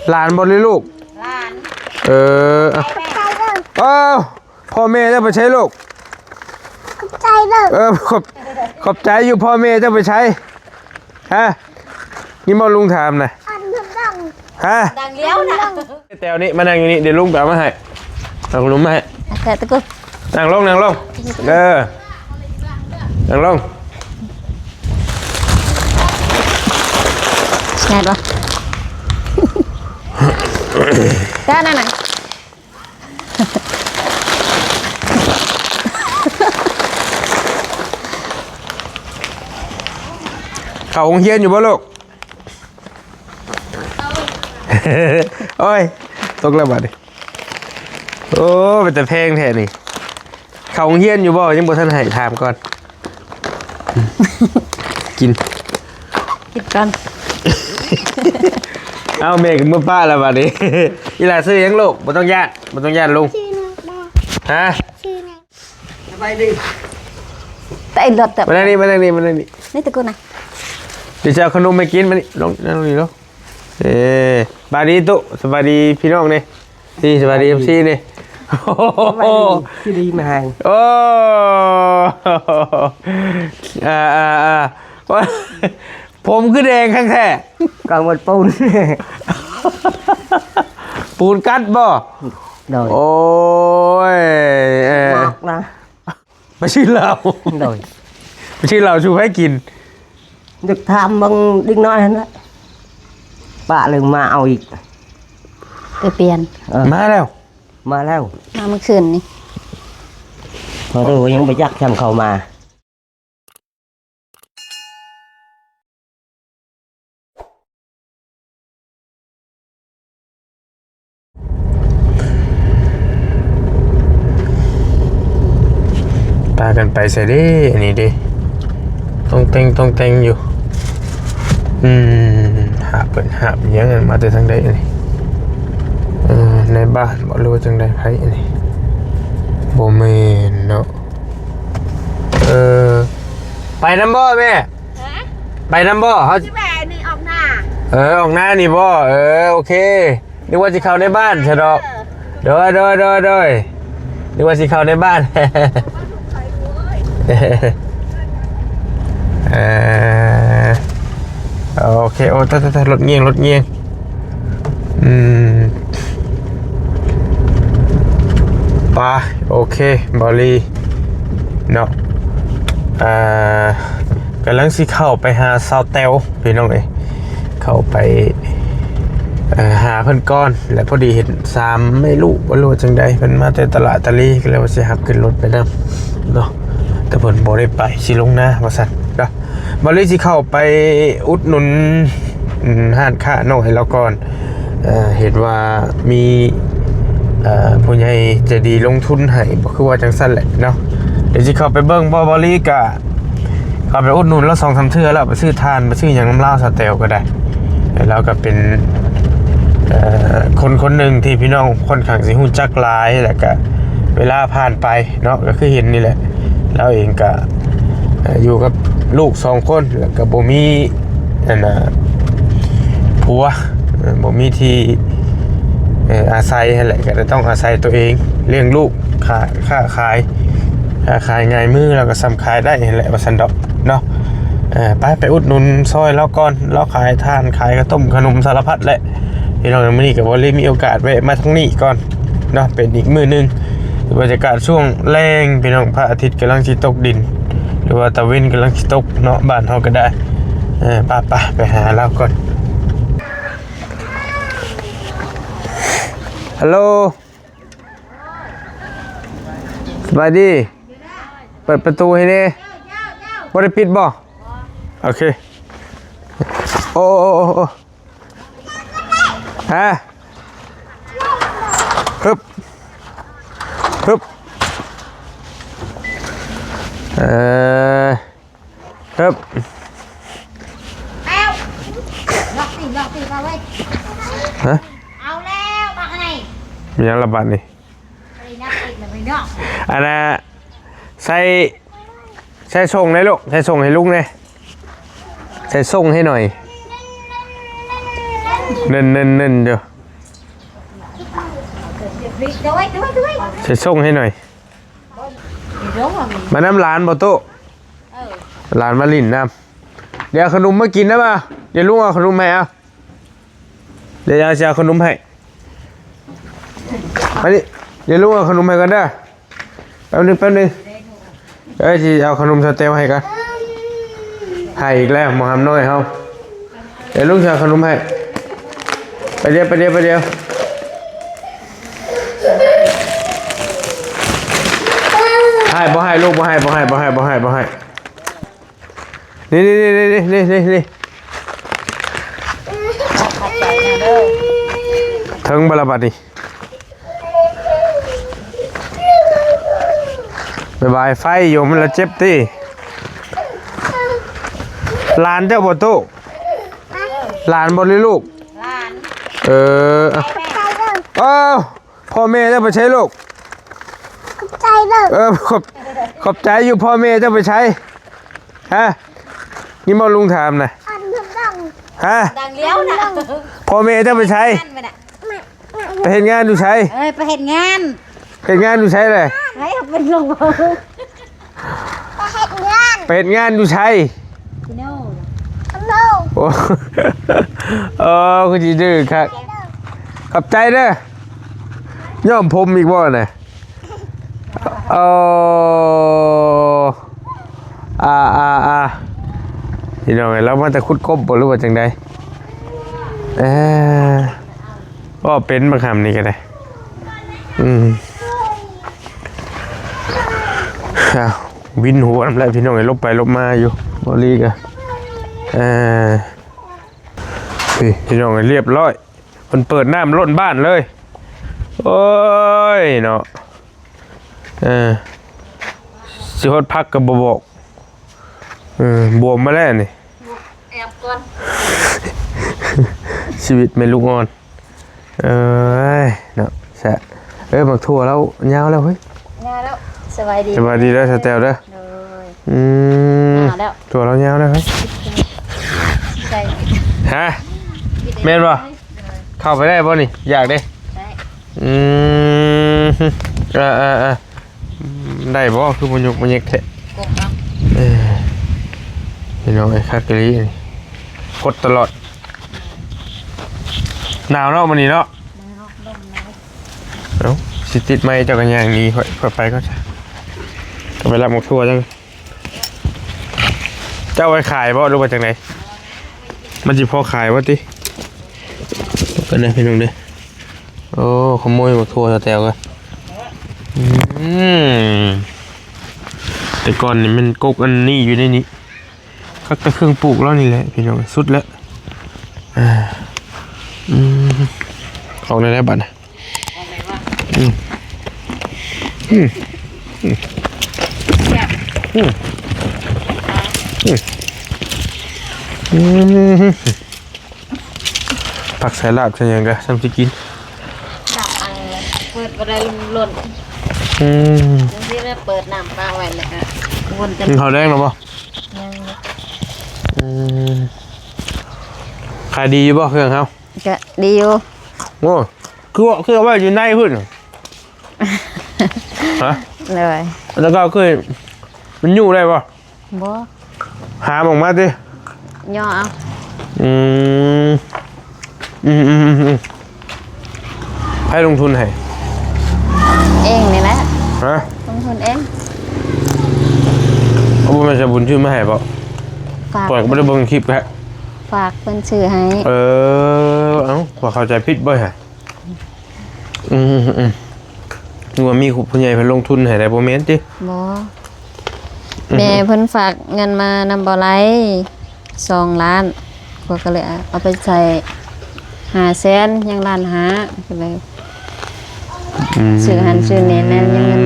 ຫຼານບໍ່ເລີຍລູກ? ຫຼານ. ເອີ ເອົາ ພໍ່ແມ່ເຈົ້າໄປໃສລູກ? ຂອບໃຈເດີ. ເອີ ຂອບ ຂອບໃຈຢູ່. ພໍ່ແມ່ເຈົ້າໄປໃສ? ຮະ? ຍິນບໍ່ລຸງຖາມນະ? ຮະ? ດັງແລ້ວນະ. ແຖວນີ້ ມານັ່ງຢູ່ນີ້ ດຽວລຸງໄປເອົາມາໃຫ້. ເອົາຂະໜົມມາໃຫ້. ແທ້ຕະກຸ ນັ່ງລົງ ນັ່ງລົງ. ເອີ ນັ່ງລົງ. ແຊບບໍ່? ແຊບນັ້ນນະ. ເຂົ້າໂຮງຮຽນຢູ່ບໍ່ລູກ? ໂອ້ຍ ຕົກແລ້ວບາດນີ້. ໂອ້ ເປັນຕາແພງແທ້ນີ້. ເຂົ້າໂຮງຮຽນຢູ່ບໍ່? ຍັງບໍ່ທັນໃຫ້ ຖາມກ່ອນ. ກິນ ກິນກ່ອນ. ເອົາ ແມ່ກໍເມືອປ້າແລ້ວບາດນີ້. ອີຫຼ້າຊື່ຫຍັງລູກ? ບໍ່ຕ້ອງຢ້ານ ບໍ່ຕ້ອງຢ້ານລຸງ. ຊື່ນ້ອງດາ. ຮະ? ຊື່ນ້ອງ ສະບາຍດີ. ແຕ່ໄອ້ລົດ ມານັ່ງນີ້ ມານັ່ງນີ້ ມານັ່ງນີ້. ນີ້ຕະກຸນນະ. ດຽວຈະເອົາຂະໜົມໃຫ້ກິນ. ມານີ້ ລົງ ນັ່ງນີ້ລົງ. ເອີ ສະບາຍດີຕຸ ສະບາຍດີພີ່ນ້ອງນີ້. ນີ້ ສະບາຍດີ ສະບາຍດີ ເອັຟຊີ ນີ້. ໂອ້ໂຫ ສະບາຍດີ ຄືດີມາແຮງ. ໂອ້ ອ່າໆໆ ຜົມຄືແດງຄັກແທ້. ກາງວັນປູນ ປູນກັດບໍ່? ໂດຍ. ໂອ້ຍ ເອີ ມາກນະ. ໄປຊື້ເຫຼົ້າ. ໂດຍ. ໄປຊື້ເຫຼົ້າສູ່ໃຜກິນ? ຢາກຖາມເບິ່ງເດັກນ້ອຍຫັ້ນແຫຼະ ປ້າເລີຍມາເອົາອີກ ໄປປ່ຽນ. ເອີ ມາແລ້ວ ມາແລ້ວ ມາມື້ຄືນນີ້. ເຂົາໂຕຍັງບໍ່ຈັກ ຊ່ຳເຂົ້າມາ. ພາກັນໄປໃສເດ້ ອັນນີ້ເດ້ ຕ້ອງແຕ່ງ ຕ້ອງແຕ່ງຢູ່. ອືມ ຫາບເພິ່ນ ຫາບຫຍັງ ມາແຕ່ທາງໃດອັນນີ້? ເອີ ໃນບ້ານບໍ່ ຫຼືວ່າຈັ່ງໃດ? ໃຜອັນນີ້? ບໍ່ແມ່ນເນາະ. ເອີ ໄປນຳບໍ່ແມ່? ຮະ? ໄປນຳບໍ່? ເຮົາຊິແວ່ນີ້ອອກໜ້າ. ເອີ ອອກໜ້ານີ້ບໍ່? ເອີ ໂອເຄ. ນຶກວ່າຊິເຂົ້າໃນບ້ານຊະດອກ. ເອີ ໂດຍ ໂດຍ ໂດຍ ໂດຍ. ນຶກວ່າຊິເຂົ້າໃນບ້ານ. ເອີ ໂອເຄ. ໂອ້ ຕາຍ ຕາຍ ຕາຍ ລົດງຽງ ລົດງຽງ. ອືມ ໄປ ໂອເຄ ບາວລີເນາະ. ອ່າ ກຳລັງຊິເຂົ້າໄປຫາສາວແຕວ ພີ່ນ້ອງເອີຍ. ເຂົ້າໄປ ເອີ ຫາເພິ່ນກ່ອນ ແລະ ພໍດີເຫັນສາມແມ່ລູກ ບໍ່ຮູ້ວ່າຈັ່ງໃດ ເພິ່ນມາແຕ່ຕະຫຼາດຕາລີ ກໍເລີຍວ່າຊິຮັບຂຶ້ນລົດໄປນຳເນາະ. ແຕ່ເພິ່ນບໍ່ໄດ້ໄປ ຊິລົງນາວ່າຊັ້ນເນາະ. ບາວລີຊິເຂົ້າໄປອຸດໜູນ ອືມ ຮ້ານຄ້ານ້ອຍລາວກ່ອນ. ເອີ ເຫັນວ່າມີ ເອີ ຜູ້ໃຫຍ່ໃຈດີລົງທຶນໃຫ້ບໍ ຄືວ່າຈັ່ງຊັ້ນແຫຼະເນາະ. ດຽວຊິເຂົ້າໄປເບິ່ງ. ບໍ່ ບາວລີກະເຂົ້າໄປອຸດໜູນລາວສອງສາມເທື່ອແລ້ວ ໄປຊື້ຖ່ານ ໄປຊື້ຫຍັງນຳລາວ ສາວແຕວກໍໄດ້. ແລະ ລາວກໍເປັນ ເອີ ຄົນຄົນໜຶ່ງທີ່ພີ່ນ້ອງຂ້ອນຂ້າງຊິຮູ້ຈັກຫຼາຍ ແລ້ວກໍເວລາຜ່ານໄປເນາະ ກໍຄືເຫັນນີ້ແຫຼະ. ລາວເອງກໍ ເອີ ຢູ່ກັບລູກສອງຄົນ ແລ້ວກໍບໍ່ມີ ອັນນ່າ ຜົວ ເອີ ບໍ່ມີທີ່ ເອີ ອາໄສຫັ້ນແຫຼະ ກໍເລີຍຕ້ອງອາໄສຕົວເອງ ລ້ຽງລູກ ຄ້າ ຄ້າຂາຍ ຄ້າຂາຍງ່າຍມື ແລ້ວກໍສ່ຳຂາຍໄດ້ຫັ້ນແຫຼະ ວ່າຊັ້ນດອກເນາະ. ເອີ ໄປ ໄປອຸດໜູນຊ່ອຍລາວກ່ອນ ລາວຂາຍຖ່ານ ຂາຍເຂົ້າຕົ້ມ ຂະໜົມ ສາລະພັດແຫຼະ ພີ່ນ້ອງ. ມື້ນີ້ກໍບໍ່ໄດ້ມີໂອກາດແວະມາທາງນີ້ກ່ອນເນາະ ເປັນອີກມື້ໜຶ່ງ. ບັນຍາກາດຊ່ວງແລງ ພີ່ນ້ອງ ພະອາທິດກຳລັງຊິຕົກດິນ ຫຼືວ່າຕາເວັນກຳລັງຊິຕົກເນາະ ບ້ານເຮົາກໍໄດ້. ເອີ ໄປ ໄປ ໄປຫາລາວກ່ອນ. ຮັລໂຫຼ ສະບາຍດີ. ເປີດປະຕູໃຫ້ແດ່. ບໍ່ໄດ້ປິດບໍ່? ໂອເຄ. ໂອ້ ໂອ້ ໂອ້ ໂອ້ ຮະ ຮຶບ ຮຶບ ເອີ ຮຶບ ແລ້ວ ລັອກຕິ ລັອກຕິ ເອົາເວີຍ ຮະ ເອົາແລ້ວບັກນີ້ ມີຫຍັງລະບັດນີ້? ອັນນ່າ ໃສ່ ໃສ່ສົ່ງແດ່ລູກ ໃສ່ສົ່ງໃຫ້ລຸງແດ່ ໃສ່ສົ່ງໃຫ້ໜ້ອຍ ເນີ່ນໆໆ ຢູ່. ໂດຍ ໂດຍ ໂດຍ ໃສ່ສົ່ງໃຫ້ໜ່ອຍ. ມານຳຫຼານບໍ່ໂຕະ? ເອີ ຫຼານມາຫຼິ້ນນຳ. ດຽວເອົາຂະໜົມມາກິນນຳ ດຽວລຸງເອົາຂະໜົມໃຫ້ ເອົາ. ດຽວເອົາ ຊິເອົາຂະໜົມໃຫ້. ມານີ້ ດຽວລຸງເອົາຂະໜົມໃຫ້ກ່ອນເດີ. ແປັບໜຶ່ງ ແປັບໜຶ່ງ. ເອີຍ ຊິເອົາຂະໜົມສະແຕວໃຫ້ກ່ອນ. ໃຫ້ອີກແລ້ວ ໝໍຫຳນ້ອຍເຮົາ. ດຽວລຸງຊິເອົາຂະໜົມໃຫ້. ໄປດຽວ ໄປດຽວ ໄປດຽວ. ໃຫ້ ບໍ່ໃຫ້ລູກ ບໍ່ໃຫ້ ບໍ່ໃຫ້ ບໍ່ໃຫ້ ບໍ່ໃຫ້ ບໍ່ໃຫ້. ນີ້ ນີ້ ນີ້ ນີ້ ນີ້ ນີ້ ເຖິງບໍ່ລະບາດນີ້? ບາຍບາຍໄຟຢູ່ ມັນລະເຈັບຕິ. ຫຼານເຈົ້າບໍ່ໂຕະ? ຫຼານບໍ່ ຫຼືລູກ? ຫຼານ. ເອີ ເອົາ ເອົາ. ພໍ່ແມ່ເຈົ້າໄປໃສລູກ? ຂອບໃຈເດີ. ເອີ ຂອບ ຂອບໃຈຢູ່. ພໍ່ແມ່ເຈົ້າໄປໃສ? ຮະ? ຍິນບໍ່ລຸງຖາມນະ? ອັນນັ້ນ. ຮະ? ດັ່ງແລ້ວນະ. ພໍ່ແມ່ເຈົ້າໄປໃສ? ນັ້ນໄປນະ. ໄປເຮັດງານຢູ່ໃສ? ເອີ ໄປເຮັດງານ. ເຮັດງານຢູ່ໃສແຫຼະ? ໃຫ້ເຮົາເປັນລູກ. ໄປເຮັດງານ ໄປເຮັດງານຢູ່ໃສ? ໂອ້ ໂອ້ ຄືຊິດື້ຄັກ. ຂອບໃຈເດີ. ຍ້ອມຜົມອີກບໍ່ນະ? ໂອ້ ອາ ອາ ອາ ພີ່ນ້ອງເອີຍ ລາວມາແຕ່ຂຸດກົບບໍ່ ຫຼືວ່າຈັ່ງໃດ? ເອີ ເວົ້າເປັນບັກຫຳນີ້ກໍໄດ້. ອືມ ອ້າວ ວິນຫົວນຳແຫຼະ ພີ່ນ້ອງເອີຍ ຫຼົບໄປຫຼົບມາຢູ່ ບໍ່ລີກະ ເອີ ນີ້ ພີ່ນ້ອງເອີຍ ລຽບຮ້ອຍ ເພິ່ນເປີດນ້ຳລົ້ນບ້ານເລີຍ. ໂອ້ຍເນາະ ເອີ ຊິຮອດພັກກໍບໍ່ບອກ. ເອີ ບວມມາແລ້ວນີ້ ແອບກ່ອນ. ຊີວິດແມ່ລູກອ່ອນ ເອີຍເນາະ ແຊະ. ເອີ ໝາກຖົ່ວລາວຍາວແລ້ວເຮີ້ຍ ຍາວແລ້ວ. ສະບາຍດີ ສະບາຍດີເດີ ສາວແຕວເດີ. ໂດຍ ອືມ ຍາວແລ້ວ ຖົ່ວລາວຍາວແລ້ວເຮີ້ຍ. ໃສ່ ຮະ ແມ່ນບໍ່? ໂດຍ ເຂົ້າໄປໄດ້ບໍ່ນີ້? ຢາກເດ້. ໄດ້ ອືມ ເອີ ເອີ ເອີ ໄດ້ບໍ່? ຄືບໍ່ຍົກບໍ່ເຫຍົກແທ້. ກົບເອົາ ເອີ ພີ່ນ້ອງເອີຍ ຄັກອີ່ຫຼີ ກົດຕະຫຼອດ. ໜາວເນາະມື້ນີ້ເນາະ. ເອົ້າ ຊິຕິດໄມ ເຈົ້າກໍຍ່າງໜີ ຂ້ອຍ ຂ້ອຍໄປກ່ອນຊະ ກໍໄປລັກໝາກຖົ່ວຈັ່ງ. ເຈົ້າໄວ້ຂາຍບໍ່ ຫຼືວ່າຈັ່ງໃດ? ມັນຊິພໍຂາຍບໍ່ຕິ? ເບິ່ງເດີພີ່ນ້ອງເດີ. ໂອ້ ຂະໂມຍໝາກຖົ່ວສາວແຕວກະ ອືມ ແຕ່ກ່ອນນີ້ແມ່ນກົກອັນນີ້ຢູ່ໃນນີ້ ຄັກແຕ່ເຄື່ອງປູກລາວນີ້ແຫຼະ ພີ່ນ້ອງ ສຸດແລ້ວ. ອືມ ອອກແນວໃດບັດ? ອືມ ອືມ ອືມ ອືມ ອືມ ຜັກໃສ່ລາບໃສ່ຫຍັງກະຊ່ຳຊິກິນ. ເປີດບໍ່ໄດ້ ມັນຫຼົ່ນ. ອືມ ຈັ່ງຊີ້ແຫຼະ ເປີດນ້ຳປາໄວ້ແລ້ວກະວົນ. ກິນເຂົ້າແລງແລ້ວບໍ່? ຍັງ. ອືມ ຂາຍດີຢູ່ບໍ່ເຄື່ອງເຮົາ? ກະດີຢູ່. ໂອ້ ຄືວ່າ ຄືເອົາໄວ້ຢູ່ໃນພຸ້ນ. ຮະ? ໂດຍ ແລ້ວກໍຄືມັນຫຍູ້ໄດ້ບໍ່? ບໍ່. ຫາມອອກມາຕິ? ຍໍເອົາ. ອືມ ອືມ ອືມ ອືມ. ໃຜລົງທຶນໃຫ້? ເອງນີ້ແຫຼະ. ຮະ? ລົງທຶນເອງ. ເອົາ ບໍ່ແມ່ນສາວບຸນຊື້ມາໃຫ້ບໍ? ຝາກ ຂ້ອຍກໍບໍ່ໄດ້ເບິ່ງຄລິບແທ້. ຝາກເພິ່ນຊື້ໃຫ້. ເອີ ເອົ້າ ຂ້ອຍເຂົ້າໃຈຜິດບໍຫະ? ອືມ ອືມ ອືມ. ຄືວ່າມີຜູ້ໃຫຍ່ເພິ່ນລົງທຶນໃຫ້ໄດ໋ ບໍ່ແມ່ນຕິ? ບໍ່. ອືມ ແມ່ເພິ່ນຝາກເງິນມານຳບໍ່ໄລ ສອງລ້ານ ຂ້ອຍກໍເລີຍເອົາໄປໃຊ້ຫ້າແສນ ຍັງລ້ານຫ້າ ກໍເລີຍ ອືມ ຊື້ຫັ້ນຊື້ນີ້ແນ່ ຍັງເງິນ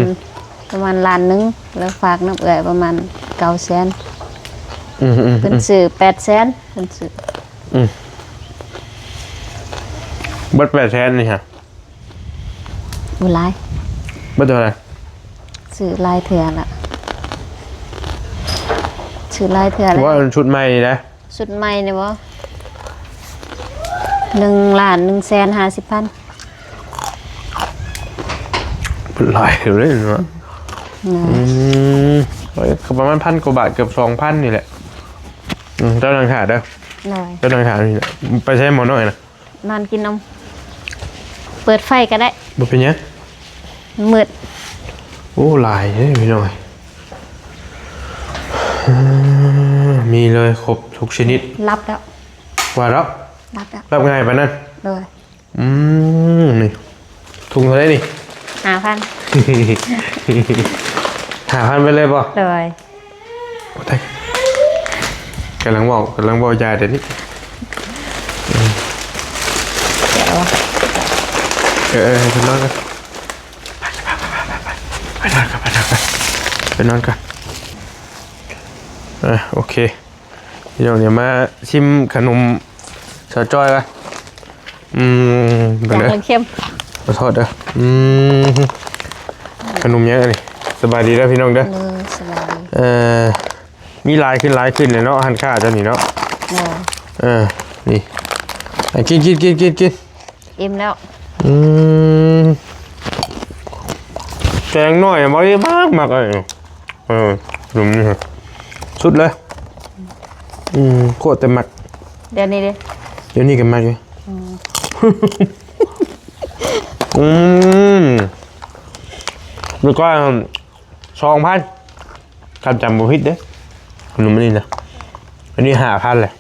ປະມານລ້ານໜຶ່ງ ແລ້ວຝາກນຳເອື້ອຍປະມານເກົ້າແສນ. ອືມ ອືມ ເພິ່ນ ອືມ ຊື້ແປດແສນ ເພິ່ນຊື້. ອືມ ເບິດແປດແສນນີ້ຫະ? ບໍ່ຫຼາຍ. ເບິດເທົ່າໃດ? ຊື້ຫຼາຍເທື່ອລະ ຊື້ຫຼາຍເທື່ອລະ. ວ່າຊຸດໃໝ່ນີ້ນະ? ຊຸດໃໝ່ນີ້ບໍ? ໜຶ່ງລ້ານໜຶ່ງແສນຫ້າສິບພັນ. ຫຼາຍເລີຍເນາະ. ອືມ ປະມານພັນກວ່າບາດ ເກືອບສອງພັນນີ້ແຫຼະ. ອືມ ເຈົ້ານັ່ງຖ້າເດີ ໂດຍ ເຈົ້ານັ່ງຖ້ານີ້ແຫຼະ. ໄປໃສໝໍນ້ອຍນະ? ນອນກິນນົມ. ເປີດໄຟກໍໄດ້. ບໍ່ເປັນຫຍັງ ມືດ. ໂອ້ ຫຼາຍເດ້ພີ່ນ້ອງ. ເອີ ມີເລີຍ ຄົບທຸກຊະນິດ. ຫຼັບແລ້ວ. ວ່າແລ້ວ. ຫຼັບແລ້ວ. ຫຼັບງ່າຍປານນັ້ນ? ໂດຍ. ອືມ ນີ້ ທຸງເທົ່າໃດນີ້? ຫ້າພັນ. ຫ້າພັນໄປເລີຍບໍ່? ໂດຍ. ໂອ້ ຕາຍ ກຳລັງເວົ້າ ກຳລັງເວົ້າຢາດຽວນີ້. ເອີ ເອີ ໃຫ້ເພິ່ນນອນກ່ອນ. ໄປ ໄປ ໄປ ໄປນອນກ່ອນ ໄປນອນກ່ອນ. ອ່ະ ໂອເຄ. ພີ່ນ້ອງ ດຽວມາຊິມຂະໜົມສາວຈ້ອຍກ່ອນ. ອືມ ເປັນ ຈາກ ເດີ ເຄັມ ຂໍໂທດເດີ. ອືມ ຂະໜົມຫຍັງອັນນີ້? ສະບາຍດີເດີພີ່ນ້ອງເດີ. ເອີ ສະບາຍດີ. ເອີ ມີຫຼາຍຂຶ້ນ ຫຼາຍຂຶ້ນແລ້ວເນາະ ຮ້ານຄ້າເຈົ້ານີ້ເນາະ. ເອີ ເອີ ນີ້ ກິນ ກິນ ກິນ ກິນ ກິນ. ອີ່ມແລ້ວ. ອືມ ແກງໜ້ອຍບໍ່ໄດ້ມັກ ມັກອັນນີ້. ເອີ ໜຸ່ມນີ້ສຸດເລີຍ. ອືມ ໂຄດແຕ່ມັກ. ດຽວນີ້ເດ? ດຽວນີ້ກໍມັກຢູ່. ອືມ ອືມ ແລ້ວກໍສອງພັນ ຄັນຈຳບໍ່ຜິດເດ້ ຂະໜົມອັນນີ້ນະ. ອັນນີ້ຫ້າພັນແຫຼະ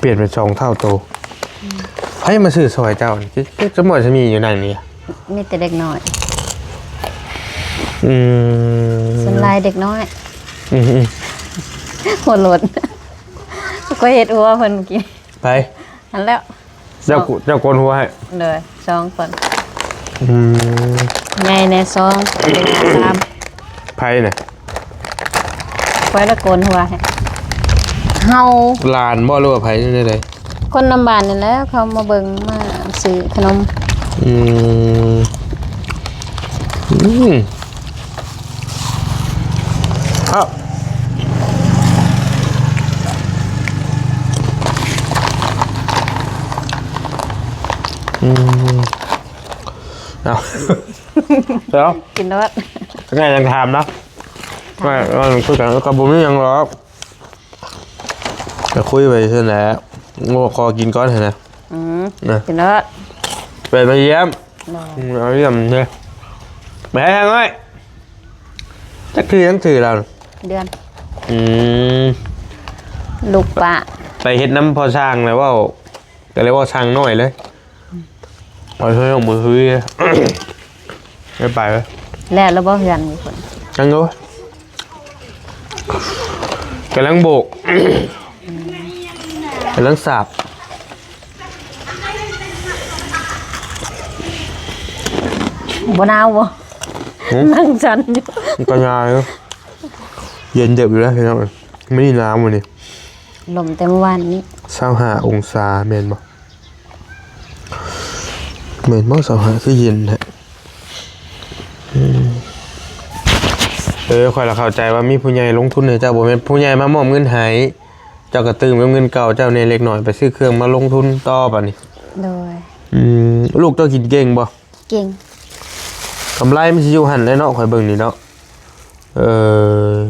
ປ່ຽນເປັນສອງເທົ່າໂຕ. ອືມ ໃຜມາຊື້ຊ່ອຍເຈົ້າ? ຈະໝໍ້ຈະມີຢູ່ນັ້ນນີ້ ມີແຕ່ເດັກນ້ອຍ. ອືມ ສ່ວນຫຼາຍເດັກນ້ອຍ. ອືມ ຫົວໂລນ ຂ້ອຍເຮັດຫົວເພິ່ນກີ້. ໃຜ? ຫັ້ນແຫຼະ. ເຈົ້າ ເຈົ້າໂກນຫົວໃຫ້. ໂດຍ ສອງຄົນ. ອືມ ໃຫຍ່ແດ່ສອງ ເດັກນ້ອຍສາມ. ໃຜນະ? ຂ້ອຍລະໂກນຫົວໃຫ້. ເຮົາ ຫຼານບໍ່ ຫຼືວ່າໃຜ? ແນວໃດ? ຄົນນຳບ້ານນີ້ແຫຼະ ເຂົາມາເບິ່ງ ມາຊື້ຂະໜົມ. ອືມ ອືມ ເອົາ ອືມ ເອົາ ດຽວ ກິນໂລດ. ງ່າຍ ຍັງຖາມນະ ວ່າ ວ່າມັນຄືກັນ ກໍບໍ່ມີຫຍັງດອກ ກໍຄຸຍໄປຊັ້ນແຫຼະ. ໂອ້ ຂໍກິນກ່ອນຫັ້ນນະ. ອືມ ນະ ກິນໂລດ. ໄປ ໄປຢ້ຽມ. ອືມ ເອົາຢ້ຽມເດີ. ໄປຫາທາງນ້ອຍ. ຈັກຊື່ ຫຍັງຊື່ລາວ? ເດືອນ. ອືມ ລູກປ້າ. ໄປເຮັດນຳພໍ່ຊ່າງແລ້ວເວົ້າ ກໍເລີຍເວົ້າຊ່າງນ້ອຍເລີຍ. ອືມ ໄປເຮັດນຳມື້ຄືນ ໄດ້ໄປເລີຍ. ແລ້ວລະບໍ່ເຮືອນມີຄົນ? ຍັງຢູ່. ກຳລັງໂບກ ກຳລັງສາບ. ບໍ່ໜາວບໍ່? ຫືມ? ນັ່ງສັ່ນຢູ່. ມັນກໍໜາວຢູ່ ເຢັນເຕີບຢູ່ແລ້ວພີ່ນ້ອງ. ມື້ນີ້ໜາວມື້ນີ້ ລົມແຕ່ມື້ວານນີ້. ຊາວຫ້າອົງສາແມ່ນບໍ່? ແມ່ນບໍ່ ຊາວຫ້າ ຄືເຢັນແທ້? ອືມ ເອີ ຂ້ອຍລະເຂົ້າໃຈວ່າມີຜູ້ໃຫຍ່ລົງທຶນໃຫ້ເຈົ້າ ບໍ່ແມ່ນຜູ້ໃຫຍ່ມາມອບເງິນໃຫ້ ເຈົ້າກໍຕື່ມກັບເງິນເກົ່າເຈົ້າແດ່ເລັກນ້ອຍ ໄປຊື້ເຄື່ອງມາລົງທຶນຕໍ່ບາດນີ້. ໂດຍ. ອືມ ລູກເຈົ້າກິນເກັ່ງບໍ່? ເກັ່ງ. ກຳໄລມັນຊິຢູ່ຫັ້ນແຫຼະເນາະ ຂ້ອຍເບິ່ງນີ້ເນາະ. ເອີ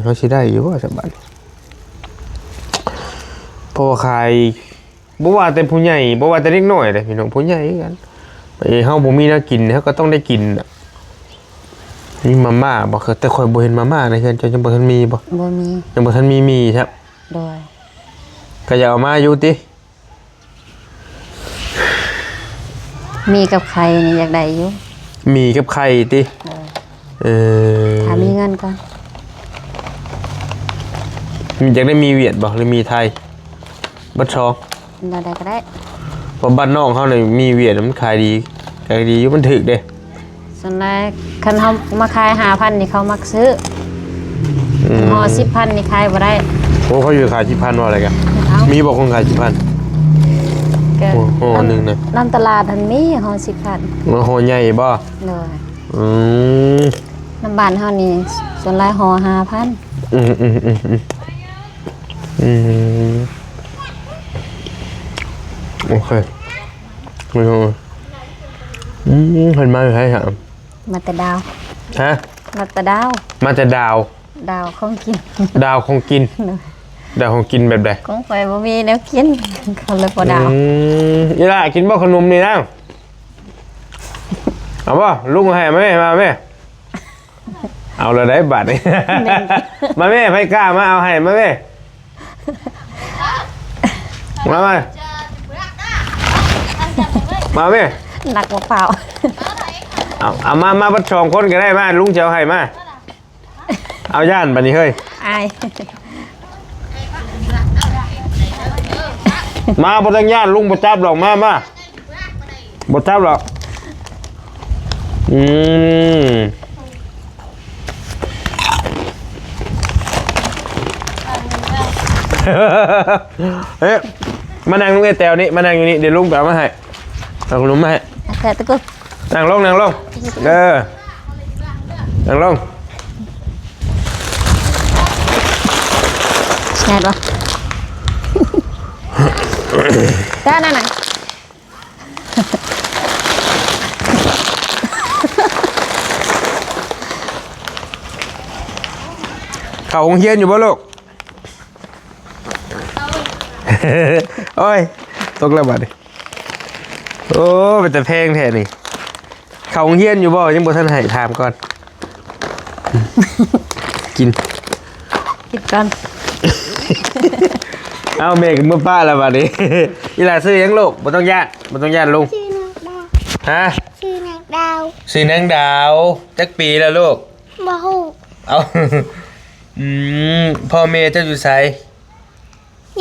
ເຮົາຊິໄດ້ຢູ່ບໍ່ສະບາດ? ເພາະວ່າຂາຍ ບໍ່ວ່າແຕ່ຜູ້ໃຫຍ່ ບໍ່ວ່າແຕ່ເດັກນ້ອຍເດ້ພີ່ນ້ອງ ຜູ້ໃຫຍ່ຄືກັນ. ເອີ ເຮົາບໍ່ມີແນວກິນ ເຮົາກໍຕ້ອງໄດ້ກິນນະ. ມີມາມ່າບໍ່? ແຕ່ຂ້ອຍບໍ່ເຫັນມາມ່າໃນເຮືອນເຈົ້າ ຍັງບໍ່ທັນມີບໍ່? ບໍ່ມີ. ຍັງບໍ່ທັນມີໝີ່ແທ້? ໂດຍ. ກໍຢາກເອົາມາຢູ່ຕິ? ໝີ່ກັບໄຂ່ນີ້ຢາກໄດ້ຢູ່. ໝີ່ກັບໄຂ່ຕິ? ໂດຍ. ເອີ ຖ້າມີເງິນກ່ອນ. ຢາກໄດ້ໝີ່ຫວຽດບໍ່ ຫຼືໝີ່ໄທ? ເບິດສອງ ແນວໃດກໍໄດ້. ເພາະບ້ານນອກເຮົານີ້ໝີ່ຫວຽດມັນຂາຍດີ ຂາຍດີຢູ່ ມັນຖືກເດ້. ສ່ວນຫຼາຍຄັນເຮົາມາຂາຍຫ້າພັນນີ້ ເຂົາມັກຊື້. ອືມ ຫໍ່ສິບພັນນີ້ຂາຍບໍ່ໄດ້. ໂອ້ ເຂົາຢູ່ຂາຍສິບພັນວ່າໄດ໋ກະ. ເອົ້າ ມີບໍ່ຄົນຂາຍສິບພັນ? ກໍ ໂອ້ ຫໍ່ໜຶ່ງນະ ນຳຕະຫຼາດຫັ້ນມີຫໍ່ສິບພັນ. ຫໍ່ໃຫຍ່ບໍ່? ໂດຍ. ອືມ ນຳບ້ານເຮົານີ້ສ່ວນຫຼາຍຫໍ່ຫ້າພັນ. ອືມ ອືມ ອືມ ອືມ ໂອເຄ. ອືມ ເພິ່ນມາຢູ່ໃສຫະ? ມາແຕ່ດາວ. ຮະ? ມາແຕ່ດາວ. ມາແຕ່ດາວ. ດາວຂອງກິນ. ດາວຂອງກິນ. ໂດຍ. ດາວຂອງກິນແບບໃດ? ຂອງຂ້ອຍບໍ່ມີແນວກິນ ກໍເລີຍບໍ່ດາວ. ອືມ ອີຫຼ້າກິນບໍ່ຂະໜົມນີ້ນາ? ເອົາບໍ່? ລຸງເອົາໃຫ້ ມາແມ່ ມາແມ່. ເອົາລະໄດ໋ບາດນີ້. ແມ່ນ. ມາແມ່ ໃຜກ້າມາເອົາໃຫ້ ມາແມ່. ມາ ມາ ມາແມ່. ໜັກມະພ້າວ. ເອົາ ເອົາມາ ມາເບິດສອງຄົນກໍໄດ້ ມາ ລຸງຈະເອົາໃຫ້ ມາ. ເອົາ ຢ້ານບາດນີ້ເຮີ້ຍ. ອາຍ. ມາ ບໍ່ຕ້ອງຢ້ານ ລຸງບໍ່ຈັບດອກ ມາ ມາ. ບໍ່ຈັບດອກ. ອືມ ເອີ ມານັ່ງເອື້ອຍແຕວນີ້ ມານັ່ງຢູ່ນີ້ ດຽວລຸງໄປເອົາມາໃຫ້ ເອົາຂະໜົມມາໃຫ້. ແຕະຕະກຸ ນັ່ງລົງ ນັ່ງລົງ ເອີ ນັ່ງລົງ. ແຊບບໍ່? ແຕ່ນັ້ນນະ. ເຂົ້າໂຮງຮຽນຢູ່ບໍ່ລູກ? ໂອ້ຍ ຕົກແລ້ວບາດນີ້. ໂອ້ ເປັນຕາແພງແທ້ນີ້. ເຂົ້າໂຮງຮຽນຢູ່ບໍ່? ຍັງບໍ່ທັນໃຫ້ ຖາມກ່ອນ. ກິນ ກິນກ່ອນ. ເອົາ ແມ່ກໍເມືອປະແລ້ວບາດນີ້. ອີຫຼ້າຊື່ຫຍັງລູກ? ບໍ່ຕ້ອງຢ້ານ ບໍ່ຕ້ອງຢ້ານລຸງ. ຊື່ນາງດາວ. ຮະ? ຊື່ນາງດາວ. ຊື່ນາງດາວ. ຈັກປີແລ້ວລູກ? ບໍ່ຮູ້. ເອົາ ອືມ ພໍ່ແມ່ເຈົ້າຢູ່ໃສ?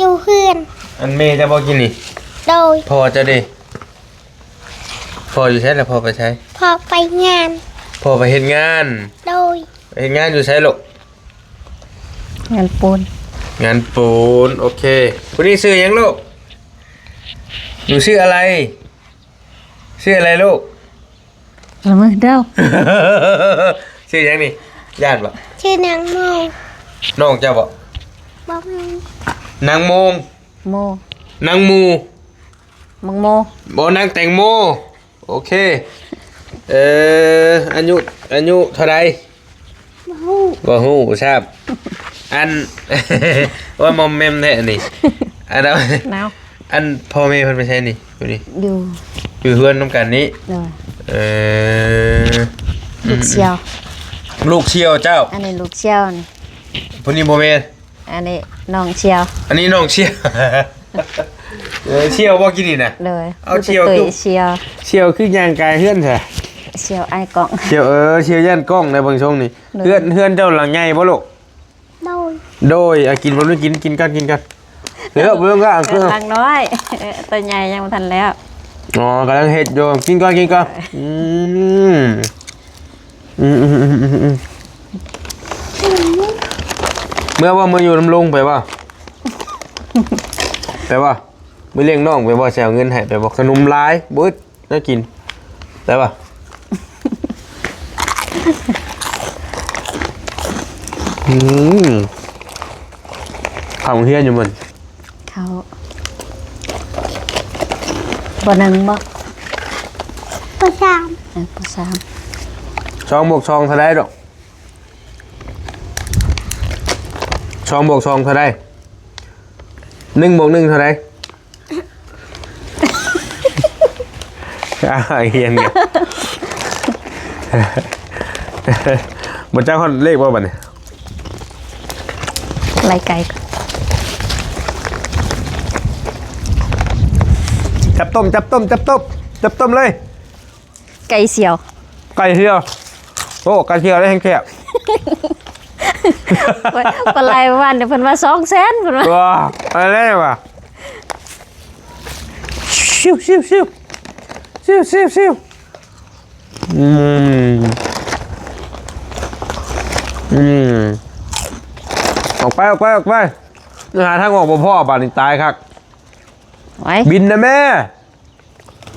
ຢູ່ເຮືອນ. ອັນແມ່ເຈົ້າບໍ່ກິນນີ້? ໂດຍ. ພໍ່ເຈົ້າເດ? ພໍ່ຢູ່ໃສລະ? ພໍ່ໄປໃສ? ພໍ່ໄປງານ. ພໍ່ໄປເຮັດງານ? ໂດຍ. ເຮັດງານຢູ່ໃສລູກ? ງານປູນ. ງານປູນ ໂອເຄ. ຜູ້ນີ້ຊື່ຫຍັງລູກ? ໜູຊື່ອະໄລ? ຊື່ອະໄລລູກ? ລະເມີເດີ. ຊື່ຫຍັງນີ້? ຢ້ານບໍ່? ຊື່ນາງໂມ. ນ້ອງເຈົ້າບໍ່? ບໍ່ແມ່ນ. ນາງໂມງ. ໂມ. ນາງໝູ່. ມັງໂມ. ບໍ່ ນາງແຕງໂມ. ໂອເຄ. ເອີ ອາຍຸ ອາຍຸເທົ່າໃດ? ບໍ່ຮູ້. ບໍ່ຮູ້ຊ້ຳ. ອັນ ວ່າມອມແມມແທ້ອັນນີ້. ອັນ ນາວ ອັນພໍ່ແມ່ເພິ່ນໄປໃສນີ້? ຢູ່ນີ້ ຢູ່ ຢູ່ເຮືອນນຳກັນນີ້. ໂດຍ. ເອີ ລູກສ່ຽວ. ອືມ ລູກສ່ຽວເຈົ້າ. ອັນນີ້ລູກສ່ຽວນີ້. ຜູ້ນີ້ບໍ່ແມ່ນ. ອັນນີ້ນ້ອງສ່ຽວ. ອັນນີ້ນ້ອງສ່ຽວ. ເອີ ສ່ຽວບໍ່ກິນນີ້ນະ? ໂດຍ. ເອົາ ສ່ຽວຄື ສ່ຽວ ສ່ຽວຄືຍ່າງກາຍເຮືອນຊະ? ສ່ຽວອ້າຍກ້ອງ. ສ່ຽວ ເອີ ສ່ຽວຢ້ານກ້ອງໃນເບິ່ງຊົງນີ້. ໂດຍ. ເຮືອນ ເຮືອນເຈົ້າຫຼັງໃຫຍ່ບໍ່ລູກ? ໂດຍ. ໂດຍ. ອາ ກິນບໍ່ລູກ? ກິນ ກິນກ່ອນ ກິນກ່ອນ. ເຫຼືອເບິ່ງກໍ ເອີ ຫຼັງນ້ອຍ. ເອີ ໂຕໃຫຍ່ຍັງບໍ່ທັນແລ້ວ. ອໍ ກຳລັງເຮັດຢູ່. ກິນກ່ອນ ກິນກ່ອນ. ເອີ ອືມ ອືມ ອືມ ອືມ ອືມ ອືມ ອືມ. ເມື່ອວ່າ ເມື່ອຢູ່ນຳລຸງໄປບໍ່? ໄປບໍ່? ມື້ລ້ຽງນ້ອງໄປບໍ່? ຊິເອົາເງິນໃຫ້ໄປບໍ່? ຂະໜົມຫຼາຍ ບໍ່ອຶດແນວກິນ ໄປບໍ່? ອືມ ເຂົ້າໂຮງຮຽນຢູ່ມື້ນີ້? ເຂົ້າ ປໍໜຶ່ງບໍ່? ປໍສາມ. ເອີ ປໍສາມ. ສອງບວກສອງເທົ່າໃດລູກ? ສອງບວກສອງເທົ່າໃດ? ໜຶ່ງບວກໜຶ່ງເທົ່າໃດ? ອ້າວ ຮຽນກັນ ບໍ່ຈັກຮອດເລກບໍ່ບັດນີ້? ໄລ່ໄກ່ ຈັບຕົ້ມ ຈັບຕົ້ມ ຈັບຕົ້ມ ຈັບຕົ້ມເລີຍ. ໄກ່ສ່ຽວ ໄກ່ສ່ຽວ. ໂອ້ ໄກ່ສ່ຽວໄດ້ແຮງແຊບ. ປາໄລ່ວານນີ້ເພິ່ນວ່າສອງແສນ ເພິ່ນວ່າ ວ້າ ໄປແລ້ວວ່າ ຊິວ ຊິວ ຊິວ ຊິວ ຊິວ ຊິວ. ອືມ ອືມ ອອກໄປ ອອກໄປ ອອກໄປ. ຫາທາງອອກບໍ່ພໍ້ ບາດນີ້ຕາຍຄັກ. ໄວ້ ບິນນະແມ່.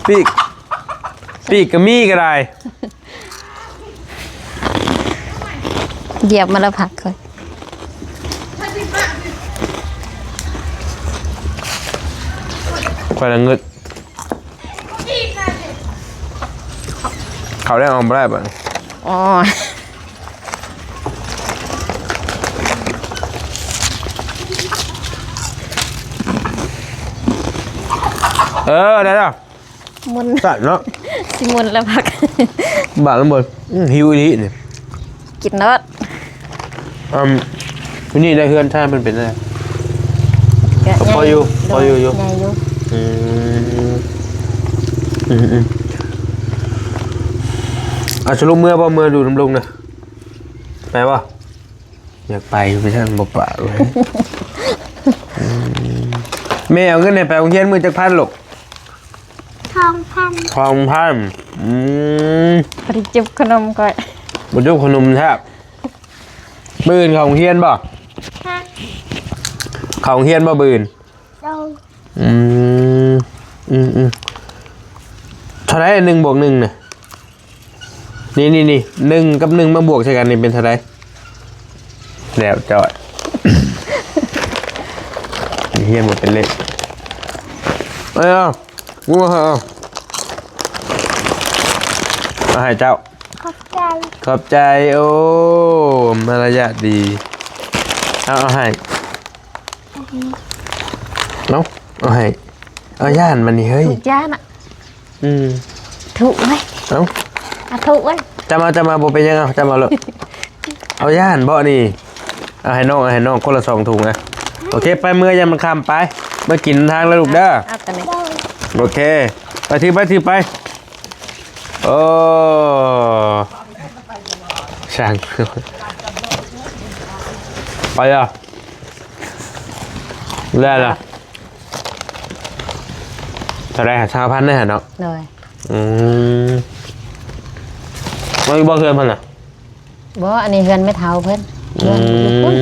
ປີກ ປີກກໍມີກໍໄດ້. ຢຽບມາລະຜັກຂ້ອຍ ຂ້ອຍລະງຶດ ເຂົ້າໄດ້ ອອກບໍ່ໄດ້ບາດນີ້. ອໍ ເອີ ໄດ້ແລ້ວ ໝຸ່ນ ສັ່ນເນາະ ຊິໝຸ່ນແລ້ວພັກ ບາດລະເບີດ ອືມ ຫິວອີ່ຫຼີນີ້ ກິນໂລດ ອືມ ຢູ່ນີ້ໄດ້ເຮືອນຊານເພິ່ນເປັນແນວໃດ ກໍ ກໍພໍຢູ່ ໂດຍ ພໍຢູ່ຢູ່ ໃຫຍ່ຢູ່ ອືມ ອືມໆ ອາ ສະຫຼຸບເມືອບໍ່ ເມືອຢູ່ນຳລຸງນະ ໄປບໍ່? ຢາກໄປຢູ່ ໄປຊັ້ນບໍ່ປະເວີຍ ອືມ ແມ່ເອົາເງິນໃຫ້ໄປໂຮງຮຽນມື້ຈັກພັນລູກ? ສອງພັນ ສອງພັນ ອືມ ບໍ່ໄດ້ຈຸບຂະໜົມຂ້ອຍ ບໍ່ຈຸບຂະໜົມແທ້ ມື້ອື່ນເຂົ້າໂຮງຮຽນບໍ່? ຮະ ເຂົ້າໂຮງຮຽນບໍ່ມື້ອື່ນ? ໂດຍ ອືມ ອືມໆ ເທົ່າໃດ ໜຶ່ງບວກໜຶ່ງນະ? ນີ້ໆໆ ໜຶ່ງກັບໜຶ່ງມາບວກໃສ່ກັນນີ້ເປັນເທົ່າໃດ? ແລ້ວຈ້ອຍ ຮຽນບໍ່ເປັນເລກ ເອີ ເອົາ ກູເອົາ ເອົາໃຫ້ເຈົ້າ ຂອບໃຈ ຂອບໃຈ ໂອ້ ມາລະຍາດດີ ເອົາ ເອົາໃຫ້ ເອົາ ເອົາໃຫ້ ເອົາ ຢ້ານມັນນີ້ເຮີ້ຍ ທຸກຢ້ານອະ ອືມ ທຸກເວີຍ ເອົາ ອະ ທຸກເວີຍ ຈຳເອົາ ຈຳເອົາ ບໍ່ເປັນຫຍັງ ເອົາ ຈຳເອົາໂລດ ເອົາ ຢ້ານບໍ່ນີ້ ເອົາໃຫ້ນ້ອງ ເອົາໃຫ້ນ້ອງຄົນລະສອງຖົງ ອະ ໂອເຄ ໄປເມືອ ຢ້ານມັນຄ່ຳ ໄປ ເມືອກິນທາງແລ້ວລູກເດີ ເອົາ ໂຕນີ້ ໂອເຄ ໄປ ຖືໄປ ຖືໄປ ໂອ້ ຊ່າງ ໄປລະ ແລ້ວລະ ເທົ່າໃດຫະ ຊາວພັນເດ້ຫະເນາະ ໂດຍ ອືມ ບໍ່ ບໍ່ເຮືອນເພິ່ນນະ ບໍ່ ອັນນີ້ເຮືອນແມ່ເຖົ້າເພິ່ນ ເຮືອນຢູ່ພຸ້ນ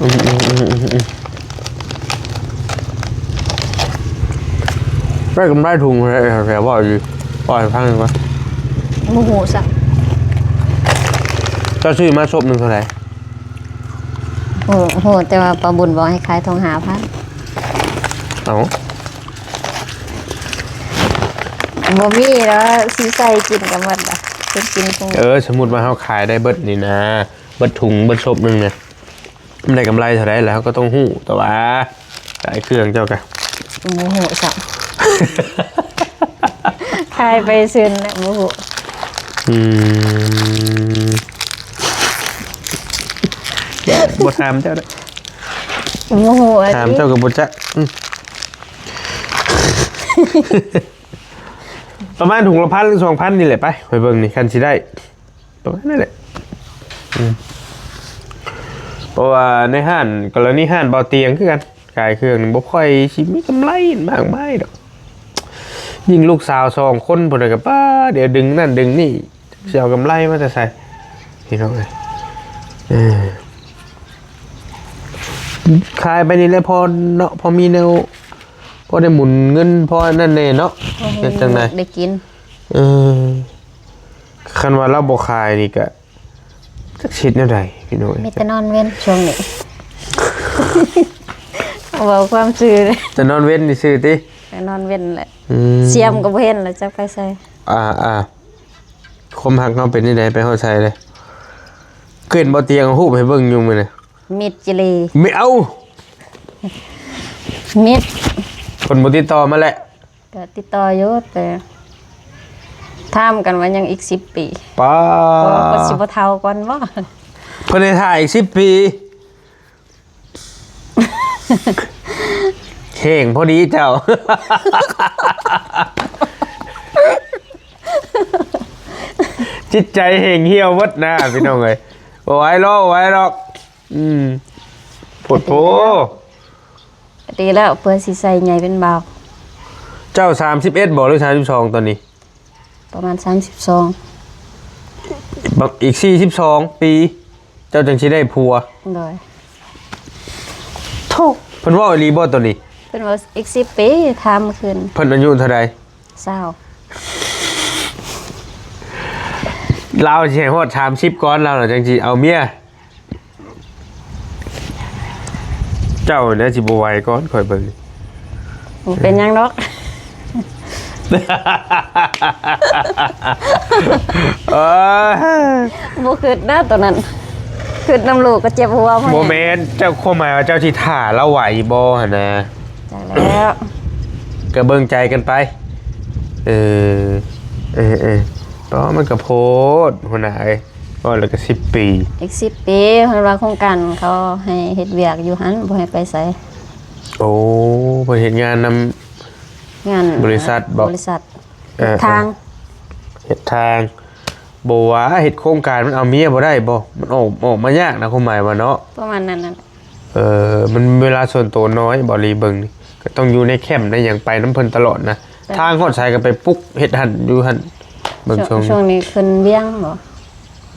ອືມ ອືມໆໆໆ ໄດ້ກຳໄລຖົງເທົ່າໃດ ແຖວເວົ້າຢູ່ ເວົ້າໃຫ້ຟັງກ່ອນ ບໍ່ຮູ້ຊ້ຳ ເຈົ້າຊື້ມາສົບໜຶ່ງເທົ່າໃດ? ໂອ້ ຮູ້ແຕ່ວ່າປ້າບຸນບອກໃຫ້ຂາຍຖົງຫ້າພັນ ເອົ້າ ບໍ່ມີແລ້ວ ຊິໃສ່ກິນກໍໝົດລະ ເປັນກິນຄົງ ເອີ ສົມມຸດວ່າເຮົາຂາຍໄດ້ເບິດນີ້ນະ ເບິດຖົງເບິດສົບໜຶ່ງນະ ມັນໄດ້ກຳໄລເທົ່າໃດລະ ເຮົາກໍຕ້ອງຮູ້ ແຕ່ວ່າຂາຍເຄື່ອງເຈົ້າກະ ບໍ່ຮູ້ຊ້ຳ ຂາຍໄປຊື່ນະ ບໍ່ຮູ້ ອືມ ບໍ່ຖາມເຈົ້າເດີ້ ບໍ່ຮູ້ ຖາມເຈົ້າກໍບໍ່ຈັກ ອືມ ປະມານຖົງລະພັນ ຫຼື ສອງພັນນີ້ແຫຼະ ໄປ ຂ້ອຍເບິ່ງນີ້ ຄັນຊິໄດ້ ປະມານນັ້ນແຫຼະ ອືມ ເພາະວ່າໃນຮ້ານ ກໍລະນີຮ້ານເບົາຕຽງຄືກັນ ຂາຍເຄື່ອງນີ້ບໍ່ຄ່ອຍຊິມີກຳໄລມາກມາຍດອກ ຍິ່ງລູກສາວສອງຄົນພຸ້ນນະ ກໍປ້າ ດຽວດຶງນັ້ນດຶງນີ້ ຊິເອົາກຳໄລມາແຕ່ໃສ ພີ່ນ້ອງເອີຍ ເອີ ຂາຍໄປນີ້ແຫຼະ ພໍເນາະ ພໍມີແນວ ພໍໄດ້ໝູນເງິນ ພໍອັນນັ້ນແດ່ເນາະ ພໍໃຫ້ ເຮັດຈັ່ງໃດ ໄດ້ກິນ ເອີ ຄັນວ່າລາວບໍ່ຂາຍນີ້ກະ ຈັກຊິເຮັດແນວໃດພີ່ນ້ອງເອີຍ ມີແຕ່ນອນເວັນຊ່ວງນີ້ ເວົ້າຄວາມຊື່ເລີຍ ແຕ່ນອນເວັນຊື່ຕິ ແຕ່ນອນເວັນແຫຼະ ອືມ ສຽມກໍບໍ່ເຫັນແລ້ວ ຈັກໄປໃສ ອ່າໆ ຄວາມຮັກເຮົາເປັນຈັ່ງໃດ ໄປຮອດໃສເລີຍ ຄືເຫັນບໍ່ຕຽງເອົາຮູບໃຫ້ເບິ່ງຢູ່ມື້ນັ້ນ ມິດຈີ່ຫຼີ່ ມິດ ເອົ້າ ມິດ ເພິ່ນບໍ່ຕິດຕໍ່ມາແຫຼະ ກໍຕິດຕໍ່ຢູ່ ແຕ່ຖາມກັນວ່າຍັງອີກສິບປີ ປ້າ ເພິ່ນຊິບໍ່ເຖົ້າກ່ອນບໍ່ ເພິ່ນໃຫ້ຖ້າອີກສິບປີ ແຮງພໍດີເຈົ້າ ຈິດໃຈແຮງຫ່ຽວເບິດນະ ພີ່ນ້ອງເອີຍ ບໍ່ໄຫວດອກ ບໍ່ໄຫວດອກ ອືມ ໂພດໂພ ກໍດີແລ້ວ ເພື່ອຊິໃສ່ໃຫຍ່ເປັນບ່າວ ເຈົ້າສາມສິບເອັດບໍ່ ຫຼື ສາມສິບສອງ ຕອນນີ້? ປະມານສາມສິບສອງ ບັກ ອີກສີ່ສິບສອງປີ ເຈົ້າຈັ່ງຊິໄດ້ຜົວ ໂດຍ ໂທ້ ເພິ່ນເວົ້າອີ່ຫຼີບໍ່ໂຕນີ້? ເພິ່ນວ່າອີກສິບປີ ຖາມຄືນ ເພິ່ນອາຍຸເທົ່າໃດ? ຊາວ ລາວຊິໃຫ້ຮອດສາມສິບກ່ອນ ລາວນະຈັ່ງຊິເອົາເມຍ ເຈົ້າແຫຼະຊິບໍ່ໄຫວກ່ອນ ຂ້ອຍເບິ່ງ ບໍ່ເປັນຫຍັງດອກ ເອີຍ ບໍ່ຄິດນະຕອນນັ້ນ ຄິດນຳລູກກໍເຈັບຫົວພໍ. ບໍ່ແມ່ນ ເຈົ້າ ຄວາມໝາຍວ່າເຈົ້າຊິຖ້າລາວໄຫວບໍ່ຫັ້ນນະ? ຈັກແລ້ວ ກໍເບິ່ງໃຈກັນໄປ. ເອີ ເອີ ເອີ ກໍມັນກໍໂພດ ຫົວໜ້າເອີຍ. ເວົ້າແລ້ວກໍສິບປີ ອີກສິບປີ ເພິ່ນວ່າໂຄງການເຂົາໃຫ້ເຮັດວຽກຢູ່ຫັ້ນ ບໍ່ໃຫ້ໄປໃສ. ໂອ້ ເພິ່ນເຮັດງານນຳ ງານບໍລິສັດບໍ ບໍລິສັດ ເອີ ເຮັດທາງ ເຮັດທາງ. ບໍ່ວ່າເຮັດໂຄງການມັນເອົາເມຍບໍ່ໄດ້ບໍ່? ມັນອອກ ອອກມາຍາກນະ ຄວາມໝາຍວ່າເນາະ ປະມານນັ້ນນະ. ເອີ ມັນເວລາສ່ວນໂຕນ້ອຍ ເບົາຫຼີເບິ່ງນີ້ ກໍຕ້ອງຢູ່ໃນແຄມໃນຫຍັງ ໄປນຳເພິ່ນຕະຫຼອດນະ. ແຕ່ທາງຮອດໃສກໍໄປປຸກເຮັດຫັ້ນຢູ່ຫັ້ນ ເບິ່ງຊົງ ຊ່ວງ ຊ່ວງນີ້ຂຶ້ນວຽງບໍ່?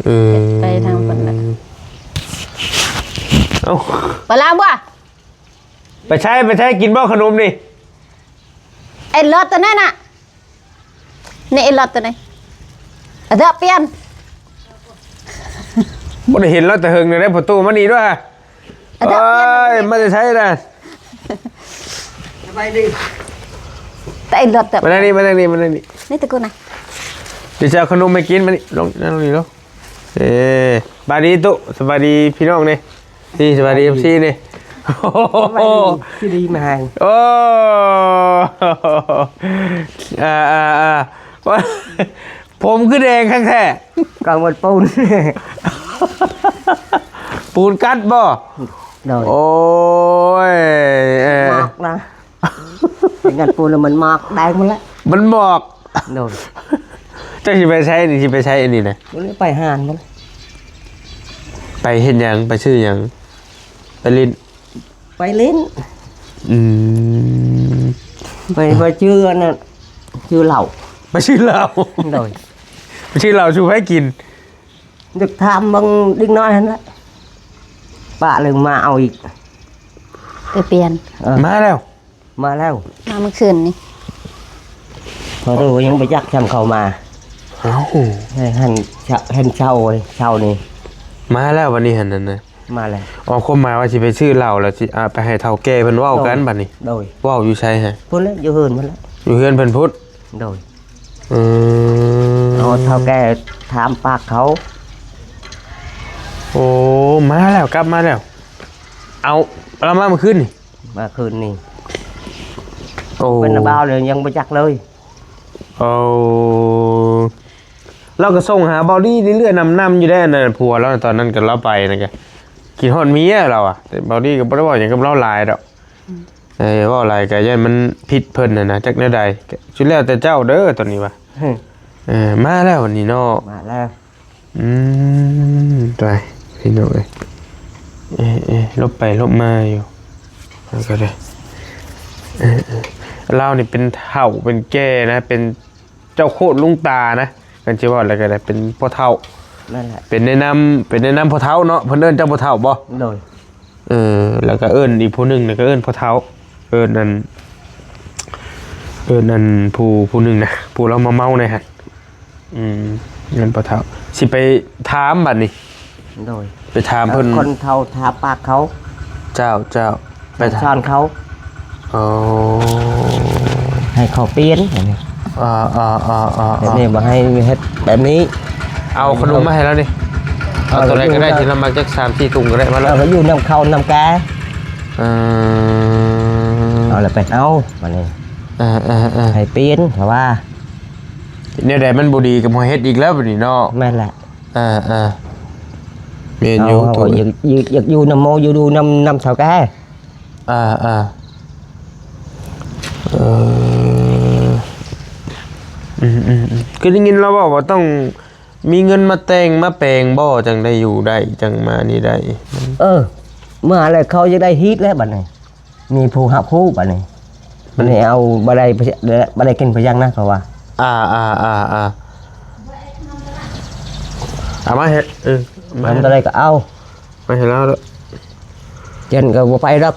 ເອີ ເຮັດໄປທາງເພິ່ນນະ. ເອົ້າ ປະລາບໍ່? ໄປໃຊ້ ໄປໃຊ້ ກິນບໍ່ຂະໜົມນີ້? ໄອ້ລົດຕົວນັ້ນນະ ນີ້ໄອ້ລັອດຕົວນີ້ ອະເດີ ປ່ຽນ. ບໍ່ໄດ້ເຫັນລາວແຕ່ເຫິງແລ້ວເດ້ ປະຕູມານີ້ດ້ວຍ. ອະເດີ ປ່ຽນ ໂອ້ຍ ມາແຕ່ໃສນະ? ສະບາຍດີ. ແຕ່ໄອ້ລັອດ ມາທາງນີ້ ມາທາງນີ້ ມາທາງນີ້ ນີ້ຕະກູນນະ. ດຽວຈະເອົາຂະໜົມໃຫ້ກິນ ມານີ້ ລົງ ນັ່ງລົງນີ້ເນາະ. ເອີ ສະບາຍດີຕຸ ສະບາຍດີພີ່ນ້ອງນີ້. ນີ້ ສະບາຍດີ ເອັຟຊີ ນີ້. ສະບາຍດີ ຊິດີມາໃຫ້. ໂອ້ ອ່າໆໆ ຜົມຄືແດງຄັກແທ້? ກາງວັນປູນ ປູນກັດບໍ່? ໂດຍ. ໂອ້ຍ ເອີ ໝອກນະ ເປັນງານປູນແລ້ວມັນໝອກ ແດງໝົດແລ້ວ ມັນໝອກ. ໂດຍ. ເຈົ້າຊິໄປໃສນີ້? ຊິໄປໃສອັນນີ້ນະ? ບໍ່ໄດ້ໄປຮ້ານມັນ. ໄປເຮັດຫຍັງ? ໄປຊື້ຫຍັງ? ໄປຫຼິ້ນ? ໄປຫຼິ້ນ. ອືມ ໄປ ໄປຊື້ອັນນັ້ນ ຊື້ເຫຼົ້າ. ໄປຊື້ເຫຼົ້າ? ໂດຍ. ໄປຊື້ເຫຼົ້າສູ່ໃຜກິນ? ຢາກຖາມເບິ່ງເດັກນ້ອຍຫັ້ນແຫຼະ ປ້າເລີຍມາເອົາອີກ. ໄປປ່ຽນ. ເອີ ມາແລ້ວ. ມາແລ້ວ ມາເມື່ອຄືນນີ້. ຂໍໂທດ ຍັງບໍ່ຈັກຊ້ຳເຂົ້າມາ. ເອົ້າ ໃຫ້ຫັ້ນ ເຫັນເຊົ້າ ເຊົ້ານີ້ ມາແລ້ວບັດນີ້ຫັ້ນນະ. ມາແລ້ວ. ອໍ ຄວາມໝາຍວ່າຊິໄປຊື້ເຫຼົ້າ ແລ້ວຊິ ອ່າ ໄປໃຫ້ເຖົ້າແກ່ເພິ່ນເວົ້າກັນບັດນີ້. ໂດຍ. ເວົ້າຢູ່ໃສຮະ? ພຸ້ນແຫຼະ ຢູ່ເຮືອນພຸ້ນແຫຼະ. ຢູ່ເຮືອນເພິ່ນພຸ້ນ. ໂດຍ. ອືມ ເອົາເຖົ້າແກ່ຖາມປາກເຂົາ. ໂອ້ ມາແລ້ວ ກັບມາແລ້ວ. ເອົາ ລາວມາມື້ຄືນນີ້? ມາຄືນນີ້. ໂອ້ ເປັນນາບ່າວເລີຍ ຍັງບໍ່ຈັກເລີຍ. ໂອ້ ລາວກໍສົ່ງຫາເບົາດີເລື້ອຍໆ ນຳໆຢູ່ໄດ໋ ອັນນັ້ນ ຜົວລາວ ຕອນນັ້ນກໍລາວໄປນັ້ນກໍຄິດຮອດເມຍລາວອະ. ແຕ່ເບົາດີກໍບໍ່ໄດ້ເວົ້າຫຍັງກັບລາວຫຼາຍດອກ. ອືມ ເອີ ເວົ້າຫຼາຍກໍຢ້ານມັນຜິດເພິ່ນຫັ້ນນະ ຈັກແນວໃດ ກໍສຸດແລ້ວແຕ່ເຈົ້າເດີຕອນນີ້ວ່າ. ເອີ ມາແລ້ວນີ້ເນາະ. ມາແລ້ວ. ອືມ ຕາຍ ພີ່ນ້ອງເອີຍ. ເອີ ເອີ ຫຼົບໄປຫຼົບມາຢູ່ ມັນກໍໄດ້. ເອີ ເອີ ລາວນີ້ເປັນເຖົ້າເປັນແກ່ນະ ເປັນເຈົ້າໂຄດລຸງຕານະ ຄັນຊິເວົ້າແລ້ວກໍໄດ້ ເປັນພໍ່ເຖົ້າ. ນັ້ນແຫຼະ ເປັນໃນນາມ ເປັນໃນນາມພໍ່ເຖົ້າເນາະ. ເພິ່ນເອີ້ນເຈົ້າພໍ່ເຖົ້າບໍ່? ໂດຍ. ເອີ ແລ້ວກໍເອີ້ນອີກຜູ້ໜຶ່ງນະ ກໍເອີ້ນພໍ່ເຖົ້າ ເອີ້ນອັນ ເອີ້ນອັນຜູ້ ຜູ້ໜຶ່ງນະ ຜູ້ລາວເມົາໆ ໃນຫັ້ນ. ອືມ ເງິນປະເທົາ ຊິໄປຖາມບັດນີ້. ໂດຍ. ໄປຖາມເພິ່ນ ຄົນເຖົ້າຖາມປາກເຂົາ. ເຈົ້າ ເຈົ້າ ໄປຖາມສອນເຂົາ. ອໍ ໃຫ້ເຂົາປ່ຽນ ອ່າໆໆໆ ແບບນີ້ບໍ່ໃຫ້ເຮັດແບບນີ້. ເອົາຂະໜົມມາໃຫ້ລາວນີ້ ເອົາ ເອົາໂຕໃດກໍໄດ້ ທີ່ລາວມັກ ຈັກສາມສີ່ຖົງກໍໄດ້ ມາແລ້ວ ເອົາ ກໍຢູ່ນຳເຂົານຳແກ. ເອີ ເອົາລະໄປເອົາ ບັດນີ້ ເອີໆໆ ໃຫ້ປ່ຽນ ເພາະວ່າ ແນວໃດມັນບໍ່ດີກໍບໍ່ເຮັດອີກແລ້ວບັດນີ້ເນາະ. ແມ່ນແຫຼະ. ເອີໆ ແມ່ນຢູ່ ເຮົາ ເຮົາກໍຢາກ ຢາກ ຢາກຢູ່ນຳໝູ່ ຢູ່ດູນຳ ນຳເຖົ້າແກ່. ເອີໆ ເອີ ອືມໆໆ ຄືໄດ້ຍິນລາວເວົ້າວ່າຕ້ອງມີເງິນມາແຕ່ງມາແປງບໍ່ ຈັ່ງໄດ້ຢູ່ໄດ້ ຈັ່ງມານີ້ໄດ້. ເອີ ເມື່ອແລ້ວເຂົາຢາກໄດ້ຮີດແລ້ວບັດນີ້. ມີຜູ້ຮັບຮູ້ບັດນີ້ ມັນ ບັດນີ້ເອົາບໍ່ໄດ້ ບໍ່ໄດ້ກິນພະຍັງນະ ເຂົາວ່າ. ອ່າໆໆໆ ເອົາມາໃຫ້ ເອີ ມັນບໍ່ໄດ້ກໍເອົາ ມາໃຫ້ລາວເດີ. ເຈັນກໍບໍ່ໄປດອກ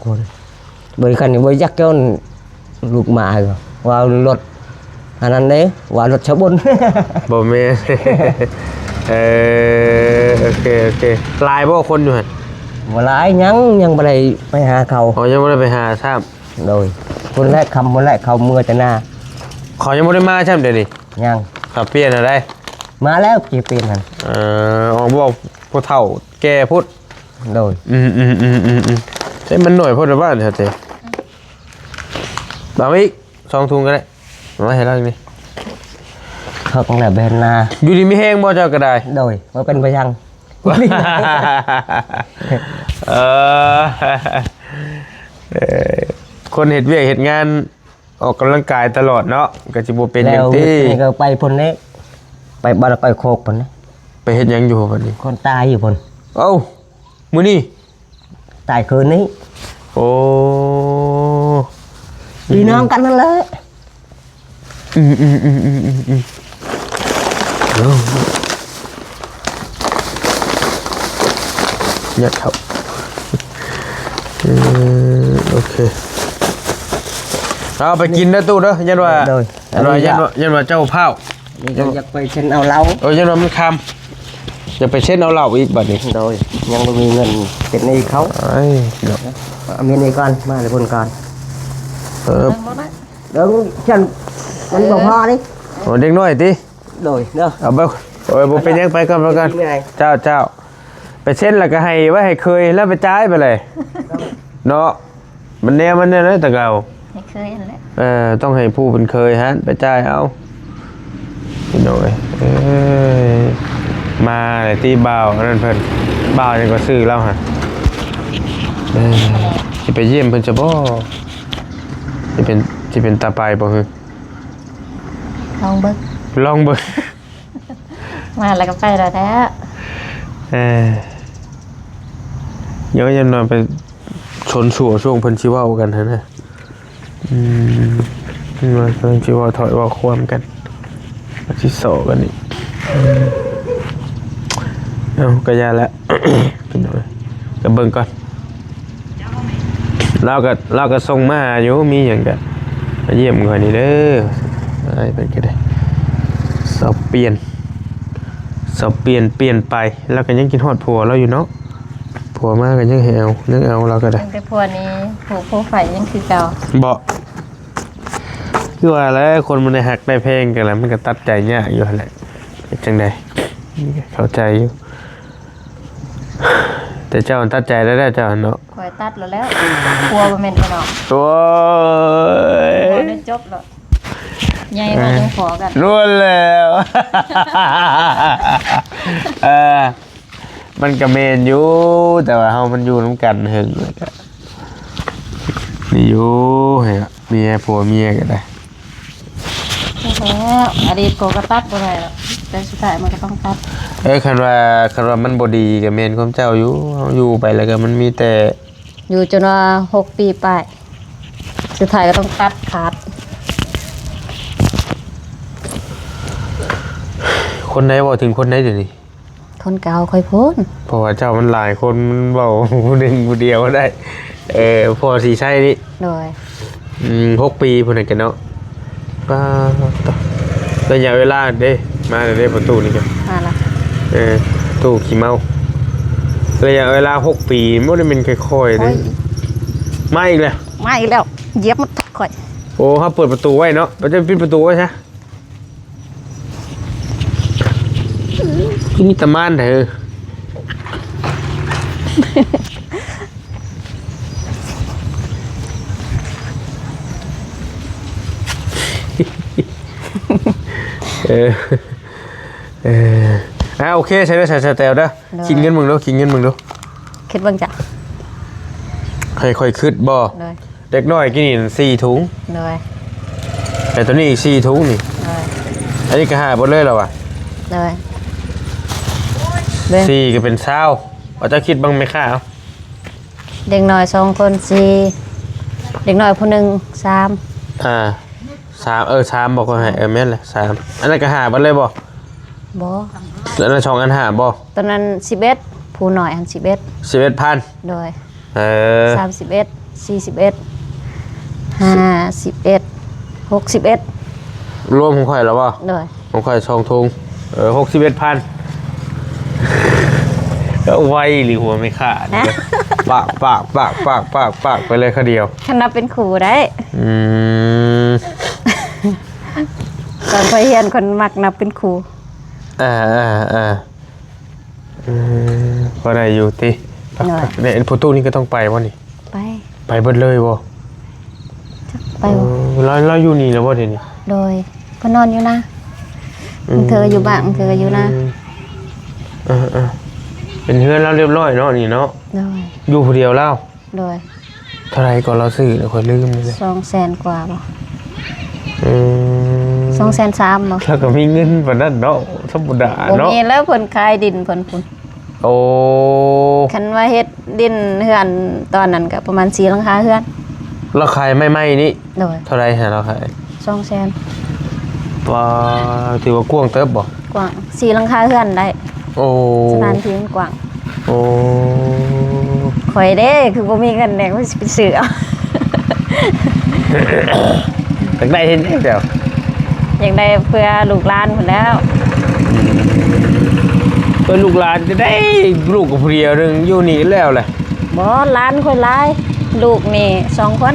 ເບິ່ງຄັນບໍ່ຈັກເຈົ້າ ລູກໝາ ວ່າລົດ ອັນນັ້ນເດ້ ວ່າລົດຊາບຸນ. ບໍ່ແມ່ນ ເອີ ໂອເຄ ໂອເຄ. ຫຼາຍບໍ່ຄົນຢູ່ຫັ້ນ? ບໍ່ຫຼາຍ ຍັງ ຍັງບໍ່ໄດ້ໄປຫາເຂົາ. ອໍ ຍັງບໍ່ໄດ້ໄປຫາຊ້ຳ. ໂດຍ. ພຸ້ນແຫຼະ ຄ່ຳພຸ້ນແຫຼະ ເຂົາເມືອແຕ່ນາ. ເຂົາຍັງບໍ່ໄດ້ມາຊ້ຳດຽວນີ້. ຍັງ. ເຂົາປ່ຽນແລ້ວໃດ໋. ມາແລ້ວ ຊິປ່ຽນຫັ້ນ. ເອີ ອອກບອກຜູ້ເຖົ້າແກ່ພຸ້ນ. ໂດຍ. ອືມໆໆໆ ໃຊ້ມັນໜ້ອຍໂພດລະບ້ານເຮົາເຕ. ເອົາມາອີກສອງຖົງກໍໄດ້. ເອົາມາໃຫ້ລາວນີ້. ເຂົາກໍແລ້ວແບນນາ. ຢູ່ດີມີແຮງບໍ່ເຈົ້າກໍໄດ້? ໂດຍ. ບໍ່ເປັນໄປຫຍັງ. ເອີ ເອີ ຄົນເຮັດວຽກເຮັດງານ ອອກກຳລັງກາຍຕະຫຼອດເນາະ ກໍຊິບໍ່ເປັນຫຍັງຕິ. ແລ້ວມື້ນີ້ກໍໄປພຸ້ນເດ້ ໄປບ້ານກ້ອຍໂຄກພຸ້ນເດ້. ໄປເຮັດຫຍັງຢູ່ບັດນີ້? ຄົນຕາຍຢູ່ພຸ້ນ. ເອົ້າ ມື້ນີ້? ຕາຍຄືນນີ້. ໂອ້ ພີ່ນ້ອງກັນນັ້ນແຫຼະ. ອືມໆໆໆໆ ເອົາ ຍັດເຂົ້າ. ເອີ ໂອເຄ ເອົາໄປກິນເດີຕູ້ເດີ ຢ້ານວ່າ ໂດຍ ຢ້ານວ່າ ຢ້ານວ່າເຈົ້າພ້າວ. ນີ້ກໍຢາກໄປເຊັນເອົາເຫຼົ້າ. ເອີ ຢ້ານວ່າມັນຄ່ຳ ຢາກໄປເຊັນເອົາເຫຼົ້າອີກບັດນີ້. ໂດຍ ຍັງບໍ່ມີເງິນເປັນໜີ້ເຂົາ. ເອີຍ ເນາະ ເອົາເມນນີ້ກ່ອນ ມາແຕ່ພຸ້ນກ່ອນ. ເອີ ເບິ່ງ ເບິ່ງ ຊັ້ນມັນບໍ່ພໍເດ້. ໂອ້ ເດັກນ້ອຍຕິ? ໂດຍ ເດີ ເອົາເບິ່ງ. ໂອ້ຍ ບໍ່ເປັນຫຍັງ ໄປກ່ອນ ໄປກ່ອນ. ເຈົ້າ ເຈົ້າ ໄປເຊັນແລ້ວກໍໃຫ້ໄວ້ໃຫ້ເຂີຍ ແລ້ວໄປຈ່າຍໄປເລີຍເນາະ. ມັນແນວມັນແນວນັ້ນແຕ່ເກົ່າ ໃຫ້ເຂີຍຫັ້ນແຫຼະ. ເອີ ຕ້ອງໃຫ້ຜູ້ເປັນເຂີຍຫັ້ນໄປຈ່າຍເອົາ ພີ່ນ້ອງເອີຍ. ເອີ ມາແລ້ວຕິ ບ່າວອັນນັ້ນເພິ່ນ ບ່າວຫຍັງກໍຊື່ລາວຫັ້ນ. ເອີ ຊິໄປຢ້ຽມເພິ່ນຊະບໍ່? ຊິເປັນ ຊິເປັນຕາໄປບໍ່? ລອງເບິ່ງ ລອງເບິ່ງ. ມາແລ້ວກໍໄປແລ້ວແທ້. ເອີ ເອີ ຢ່າວ່າໄປຊົນຊົ່ວຊ່ວງເພິ່ນຊິເວົ້າກັນຫັ້ນນະ. ອືມ ວ່າເພິ່ນຊິເວົ້າຖ້ອຍເວົ້າຄວາມກັນ ຊິເຊາະກັນອີກ. ເອົ້າ ກໍຢ່າແຫຼະ ພີ່ນ້ອງເອີຍ ກໍເບິ່ງກ່ອນ. ລາວກໍ ລາວກໍສົ່ງມາຫາຢູ່ ມີຫຍັງກໍມາຢ້ຽມຂ້ອຍນີ້ເດີ ອ້າຍເພິ່ນກໍໄດ້. ສາວປ່ຽນ ສາວປ່ຽນ ປ່ຽນໄປ ລາວກໍຍັງຄິດຮອດຜົວລາວຢູ່ເນາະ. ຜົວມາກໍຍັງໃຫ້ເອົາ ຍັງເອົາ ລາວກໍໄດ້. ແຕ່ຜົວນີ້ ຜູ້ ຜູ້ໃຜຍັງຄືເກົ່າ. ບໍ່ ຄືວ່າແຫຼະ ຄົນມັນໄດ້ຮັກໄດ້ແພງກັນແລ້ວ ມັນກໍຕັດໃຈຍາກຢູ່ຫັ້ນແຫຼະ. ເຮັດຈັ່ງໃດ ເຂົ້າໃຈຢູ່ ແຕ່ເຈົ້າຕັດໃຈແລ້ວເຈົ້າເນາະ. ຂ້ອຍຕັດແລ້ວແຫຼະ ຜົວບໍ່ແມ່ນໄປນອກ. ໂອ້ຍ ຜົວໄດ້ຈົບແລ້ວ ໃຫຍ່ມາຈັ່ງພໍກັນ. ຮູ້ແລ້ວ ເອີ ມັນກໍແມ່ນຢູ່ ແຕ່ວ່າເຮົາມັນຢູ່ນຳກັນເຫິງແລ້ວກໍ ນີ້ຢູ່ ໃຫ້ເມຍ ຜົວເມຍກໍໄດ້. ແທ້ໆ ອະດີດກໍ ກໍຕັດບໍ່ໄດ້ດອກ ແຕ່ສຸດທ້າຍມັນກໍຕ້ອງຕັດ. ເອີ ຄັນວ່າ ຄັນວ່າມັນບໍ່ດີກໍແມ່ນຄວາມເຈົ້າຢູ່ ເຮົາຢູ່ໄປແລ້ວກໍມັນມີແຕ່ ຢູ່ຈົນວ່າຫົກປີປາຍ ສຸດທ້າຍກໍຕ້ອງຕັດຂາດ. ຄົນໃດເວົ້າເຖິງຄົນໃດດຽວນີ້? ຄົນເກົ່າຂ້ອຍພຸ້ນ. ເພາະວ່າເຈົ້າມັນຫຼາຍຄົນ ມັນເວົ້າຜູ້ໜຶ່ງຜູ້ດຽວບໍ່ໄດ້. ເອີ ພໍ່ສີໄຊນີ້. ໂດຍ. ອືມ ຫົກປີພຸ້ນນະແກເນາະ. ປາດໂທ້ ໄລຍະເວລາເດ້ ມາແລ້ວເດ້ ປະຕູນີ້ກະ ມາລະ. ເອີ ຕູ້ຂີ້ເມົາ ໄລຍະເວລາຫົກປີ ບໍ່ໄດ້ແມ່ນຄ່ອຍໆເດ້. ໂອ້ຍ ມາອີກແລ້ວ ມາອີກແລ້ວ ຢຽບມັນທັກຂ້ອຍ. ໂອ້ ເຮົາເປີດປະຕູໄວ້ເນາະ ເຮົາຈະປິດປະຕູໄວ້ຊະ. ຄືມີຕາມານແທ້. ເອີ ເອີ ອ່າ ໂອເຄ ໃສ່ເດີ ໃສ່ສະແຕວເດີ. ໂດຍ. ຄິດເງິນເບິ່ງດູ ຄິດເງິນເບິ່ງດູ. ຄິດເບິ່ງຈ້ະ. ໃຫ້ຂ້ອຍຄິດບໍ່? ໂດຍ. ເດັກນ້ອຍກີ້ນີ້ສີ່ຖົງ. ໂດຍ. ແລ້ວໂຕນີ້ອີກສີ່ຖົງນີ້. ໂດຍ. ອັນນີ້ກໍຫ້າເບິດເລີຍແລ້ວຫວາ? ໂດຍ. ສີ່ກໍເປັນຊາວ. ເອົາ ເຈົ້າຄິດເບິ່ງແມ່ຄ້າເອົາ. ເດັກນ້ອຍສອງຄົນສີ່ ເດັກນ້ອຍຜູ້ໜຶ່ງສາມ. ອ່າ ສາມ ເອີ ສາມບໍ່? ຂ້ອຍໃຫ້ ເອີ ແມ່ນແຫຼະ ສາມ. ອັນນັ້ນກໍຫ້າເບິດເລີຍບໍ່? ບໍ່. ອັນນັ້ນສອງອັນຫ້າບໍ່? ຕອນນັ້ນສິບເອັດ ຜູ້ນ້ອຍຫັ້ນສິບເອັດ. ສິບເອັດພັນ. ໂດຍ. ເອີ ສາມສິບເອັດ ສີ່ສິບເອັດ ຫ້າສິບເອັດ ຫົກສິບເອັດ. ລວມຂອງຂ້ອຍແລ້ວບໍ່? ໂດຍ. ຂອງຂ້ອຍສອງຖົງ ເອີ ຫົກສິບເອັດພັນ. ກໍໄວອີ່ຫຼີຫົວແມ່ຄ້ານີ້. ປາກ ປາກ ປາກ ປາກ ປາກ ປາກໄປເລີຍຄາວດຽວ. ຄັນນັບເປັນຄູ່ໄດ້. ອືມ. ຕອນຂ້ອຍຮຽນ ຂ້ອຍມັກນັບເປັນຄູ. ອ່າໆໆ ອືມ ພໍໄດ້ຢູ່ຕິ? ໂດຍ. ແລ້ວຜູ້ຕູ້ນີ້ກໍຕ້ອງໄປບໍ່ນີ້? ໄປ ໄປເບິດເລີຍບໍ່? ຈັກໄປບໍ່. ໂອ້ ລາວ ລາວຢູ່ນີ້ແລ້ວບໍ່ດຽວນີ້? ໂດຍ ເພິ່ນນອນຢູ່ນາ. ອືມ ບາງເທື່ອກໍຢູ່ບ້ານ ບາງເທື່ອກໍຢູ່ນາ. ເອີ ເອີ ເປັນເຮືອນລາວຮຽບຮ້ອຍເນາະນີ້ເນາະ? ໂດຍ. ຢູ່ຜູ້ດຽວລາວ? ໂດຍ. ເທົ່າໃດກໍລາວຊື້ ຂ້ອຍລືມແລ້ວ. ສອງແສນກວ່າບໍ່? ອືມ ສອງແສນສາມບໍ່? ລາວກໍມີເງິນປານນັ້ນເນາະ ທຳມະດາເນາະ. ບໍ່ມີແລ້ວ ເພິ່ນຂາຍດິນເພິ່ນພຸ້ນ. ໂອ້ ຄັນວ່າເຮັດດິນເຮືອນຕອນນັ້ນກໍປະມານສີ່ຫຼັງຄາເຮືອນ. ລາວຂາຍໃໝ່ໆນີ້? ໂດຍ. ເທົ່າໃດຫາລາວຂາຍ? ສອງແສນ. ປາ ຖືວ່າກວ້າງເຕີບບໍ່? ກວ້າງ ສີ່ຫຼັງຄາເຮືອນໄດ້. ໂອ້ ສະຖານທີ່ມັນກວ້າງ. ໂອ້ ຂ້ອຍເດ້ ຄືບໍ່ມີເງິນແດ່ ຂ້ອຍຊິໄປຊື້ເອົາ. ຢາກໄດ້ເຮັດຫຍັງເຈົ້າ? ຢາກໄດ້ເພື່ອລູກຫຼານພຸ້ນແລ້ວ. ອືມ ເພື່ອລູກຫຼານຈະໄດ້ ລູກກໍຜູ້ດຽວໜຶ່ງ ຢູ່ນີ້ແລ້ວແຫຼະ. ບໍ່ ຫຼານຂ້ອຍຫຼາຍ ລູກນີ້ສອງຄົນ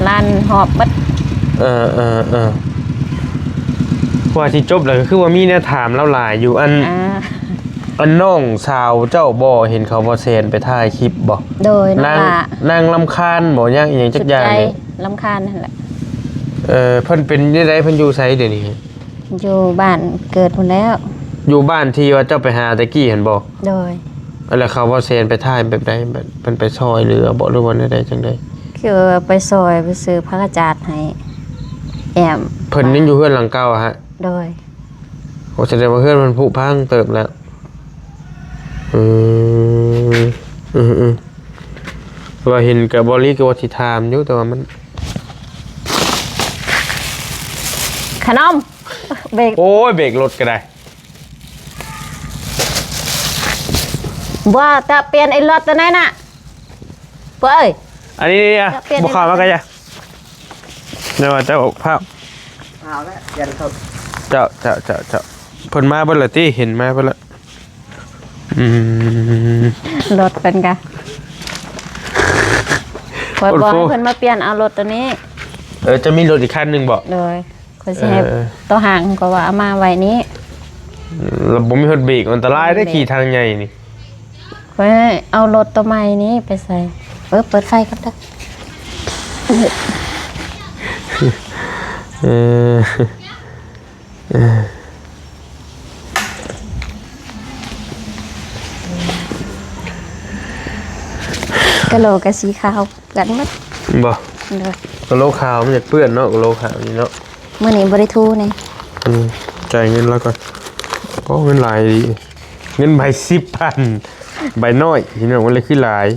ຫຼານຮອບໝົດ. ເອີໆໆ ວ່າຊິຈົບແລ້ວ ກໍຄືວ່າມີແນວຖາມລາວຫຼາຍຢູ່ ອັນ ອ່າ ອັນນ້ອງສາວເຈົ້າບໍ່ ເຫັນເຂົາບໍ່ແຊນໄປຖ່າຍຄລິບບໍ່? ໂດຍ ນາງ ນ້ອງຫຼ້າ ນາງລຳຄານບໍ່ ຍາກອີ່ຫຍັງຈັກຢ່າງນີ້ ລຳຄານຫັ້ນແຫຼະ. ເອີ ເພິ່ນເປັນແນວໃດ ເພິ່ນຢູ່ໃສດຽວນີ້? ຢູ່ບ້ານເກີດພຸ້ນແລ້ວ. ຢູ່ບ້ານທີ່ວ່າເຈົ້າໄປຫາແຕ່ກີ້ຫັ້ນບໍ່? ໂດຍ. ແລ້ວເຂົາບໍ່ແຊນໄປຖ່າຍແບບໃດ ແບບເພິ່ນໄປຊ່ອຍເຫຼືອບໍ່ ຫຼືວ່າແນວໃດຈັ່ງໃດ? ຄືວ່າໄປຊ່ອຍໄປຊື້ຜັກກະຈາດໃຫ້ແອ້ມ. ເພິ່ນຍັງຢູ່ເຮືອນຫຼັງເກົ່າຫະ? ໂດຍ. ໂອ້ ສະແດງວ່າເຮືອນເພິ່ນຜຸພັງເຕີບແລ້ວ. ອືມ ອືມໆ ວ່າເຫັນກະບໍ່ລີກະວ່າຊິຖາມຢູ່ ແຕ່ວ່າມັນ ຂະໜົມ ເບກ ໂອ້ຍ ເບກລົດກະໄດ້. ບໍ່ ຕະປ່ຽນໄອ້ລົດໂຕນັ້ນນະ ເປີ້ຍ. ອັນນີ້ ຕະປ່ຽນ ບໍ່ເຂົ້າມາກະຢ່າ ແນວວ່າເຈົ້າພາບ ເອົາລະ ປ່ຽນເຂົາ ເຈົ້າ ເຈົ້າ ເຈົ້າ ເຈົ້າ ເພິ່ນມາເບິດລະຕິ ເຫັນມາເບິດລະ. ອືມ ລົດເພິ່ນກະ ຂ້ອຍບອກໃຫ້ເພິ່ນມາປ່ຽນເອົາລົດໂຕນີ້. ເອີ ຈະມີລົດອີກຄັນໜຶ່ງບໍ? ໂດຍ. ຂ້ອຍຊິໃຫ້ ເອີ ໂຕຫ້າງ ຂ້ອຍວ່າເອົາມາໄວ້ນີ້ ແລ້ວບໍ່ມີຮອດເບກ ອັນຕະລາຍເດ້ ຂີ່ທາງໃຫຍ່ນີ້. ຂ້ອຍເອົາລົດໂຕໃໝ່ນີ້ໄປໃສ່. ເອີ ເປີດໄຟກັນເດີ. ເອີ ເອີ ກະໂຫຼກະສີຂາວ ກັນໝົດ ບໍ່? ໂດຍ. ກະໂຫຼຂາວມັນຢາກເປື້ອນເນາະ ກະໂຫຼຂາວນີ້ເນາະ. ມື້ນີ້ບໍ່ໄດ້ຖູນີ້. ອືມ ຈ່າຍເງິນລາວກ່ອນ. ໂອ້ ເງິນຫຼາຍອີ່ຫຼີ ເງິນໃບສິບພັນ ໃບນ້ອຍພີ່ນ້ອງ ມັນເລີຍຄືຫຼາຍ.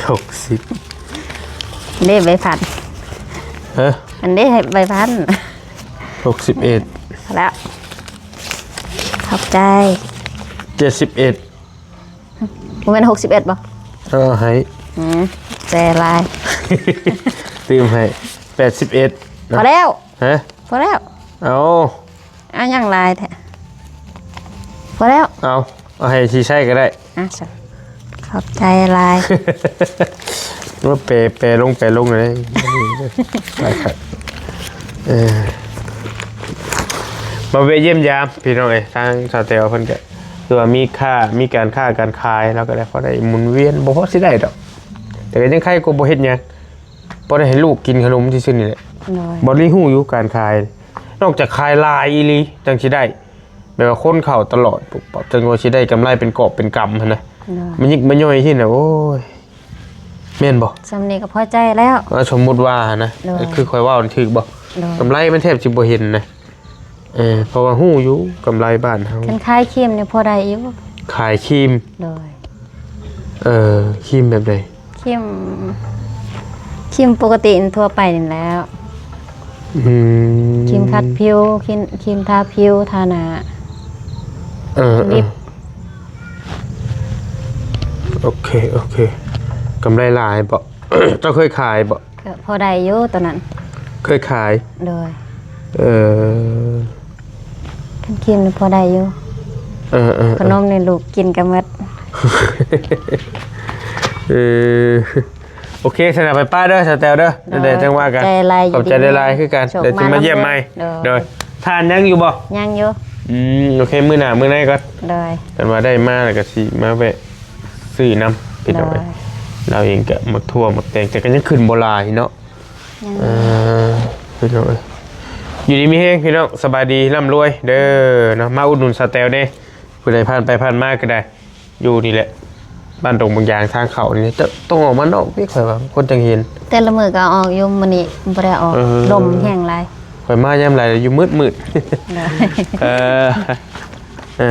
ຫົກສິບ ເດ້ໃບພັນ. ຮະ? ອັນເດ້ໃບພັນ. ຫົກສິບເອັດ ພໍແລ້ວ. ຂອບໃຈ. ເຈັດສິບເອັດ ບໍ່ແມ່ນຫົກສິບເອັດບໍ່? ເອີ ໃຫ້. ອືມ ແຈຫຼາຍ. ຕື່ມໃຫ້ ແປດສິບເອັດ. ພໍແລ້ວ. ຮະ? ພໍແລ້ວ. ເອົາ ເອົາຫຍັງຫຼາຍແທ້? ພໍແລ້ວ. ເອົາ ເອົາໃຫ້ຊິໃຊ້ກໍໄດ້. ອ່ະ ຂອບໃຈຫຼາຍ. ວ່າແປ ແປລົງ ແປລົງເລີຍ. ເອີ ມາແວະຢ້ຽມຢາມພີ່ນ້ອງເອີຍ ທາງສາວແຕວເພິ່ນກໍ ຄືວ່າມີຄ້າ ມີການຄ້າການຂາຍ ລາວກໍໄດ້ພໍໄດ້ໝູນວຽນ ບໍ່ພໍຊິໄດ້ດອກ ແຕ່ກໍຍັງໄຄກວ່າບໍ່ເຮັດຫຍັງ ພໍໄດ້ໃຫ້ລູກກິນຂະໜົມຊື່ໆນີ້ແຫຼະ. ໂດຍ. ບໍ່ໄດ້ຮູ້ຢູ່ການຂາຍ ນອກຈາກຂາຍຫຼາຍອີ່ຫຼີຈັ່ງຊິໄດ້ ແບບວ່າຄົນເຂົ້າຕະຫຼອດ ປຸບປັບ ຈັ່ງວ່າຊິໄດ້ກຳໄລເປັນກອບເປັນກຳຫັ້ນນະ. ໂດຍ. ມາຍິກມາຍ່ອຍຊີ້ນະ ໂອ້ຍ ແມ່ນບໍ່? ສ່ຳນີ້ກໍພໍໃຈແລ້ວ. ເອີ ສົມມຸດວ່າຫັ້ນນະ. ໂດຍ. ຄືຂ້ອຍເວົ້ານີ້ຖືກບໍ່? ໂດຍ. ກຳໄລມັນແທບຊິບໍ່ເຫັນນະ. ເອີ ເພາະວ່າຮູ້ຢູ່ກຳໄລບ້ານເຮົາ ຄັນຂາຍຄຣີມນີ້ພໍໄດ້ຢູ່. ຂາຍຄຣີມ? ໂດຍ. ເອີ ຄຣີມແບບໃດ? ຄຣີມ ຄຣີມປົກກະຕິທົ່ວໄປນີ້ແຫຼະ. ອືມ ຄຣີມຂັດຜິວ ຄຣີມ ຄຣີມທາຜິວ ທາໜ້າ. ເອີ ເອີ ລິບ. ໂອເຄ ໂອເຄ ກຳໄລຫຼາຍບໍ່? ເຈົ້າເຄີຍຂາຍບໍ່? ກໍພໍໄດ້ຢູ່ຕອນນັ້ນ. ເຄີຍຂາຍ? ໂດຍ. ເອີ ຄັນຄຣີມນີ້ພໍໄດ້ຢູ່. ເອີໆໆ ຂະໜົມນີ້ລູກກິນກໍໝົດ. ເອີ ໂອເຄ ຊັ້ນນະ ໄປປ້າເດີ ສາວແຕວເດີ. ໂດຍ ແລ້ວຈັ່ງວ່າກັນ. ຂອບໃຈຫຼາຍ ຂອບໃຈຫຼາຍໆຄືກັນ. ໂຊກ ເດີ ຊິມາຢ້ຽມໃໝ່. ໂດຍ ໂດຍ. ທານຍັງຢູ່ບໍ່? ຍັງຢູ່. ອືມ ໂອເຄ ມື້ໜ້າມື້ໃນກ່ອນ. ໂດຍ. ຄັນວ່າໄດ້ມາແລ້ວກໍຊິມາແວະຊື້ນຳ ພີ່ນ້ອງເອີຍ. ໂດຍ. ລາວເອງກໍໝາກຖົ່ວໝາກແຕງ ແຕ່ກໍຍັງຂຶ້ນບໍ່ຫຼາຍເນາະ. ຍັງ. ເອີ ພີ່ນ້ອງເອີຍ ຢູ່ດີມີແຮງ ພີ່ນ້ອງ ສະບາຍດີ ລ່ຳລວຍເດີເນາະ. ມາອຸດໜູນສາວແຕວແດ່ ຜູ້ໃດຜ່ານໄປຜ່ານມາກໍໄດ້. ຢູ່ນີ້ແຫຼະ ບ້ານດົງບາງຢາງ ທາງເຂົ້ານີ້ ຕ້ອງອອກມານອກເວຍ ຂ້ອຍວ່າຄົນຈັ່ງເຫັນ. ແຕ່ລະມື້ກໍອອກຢູ່ ມື້ນີ້ບໍ່ໄດ້ອອກ. ເອີ ລົມແຮງຫຼາຍ. ຂ້ອຍມາຍາມໃດຢູ່ມືດໆ. ໂດຍ. ເອີ ເອີ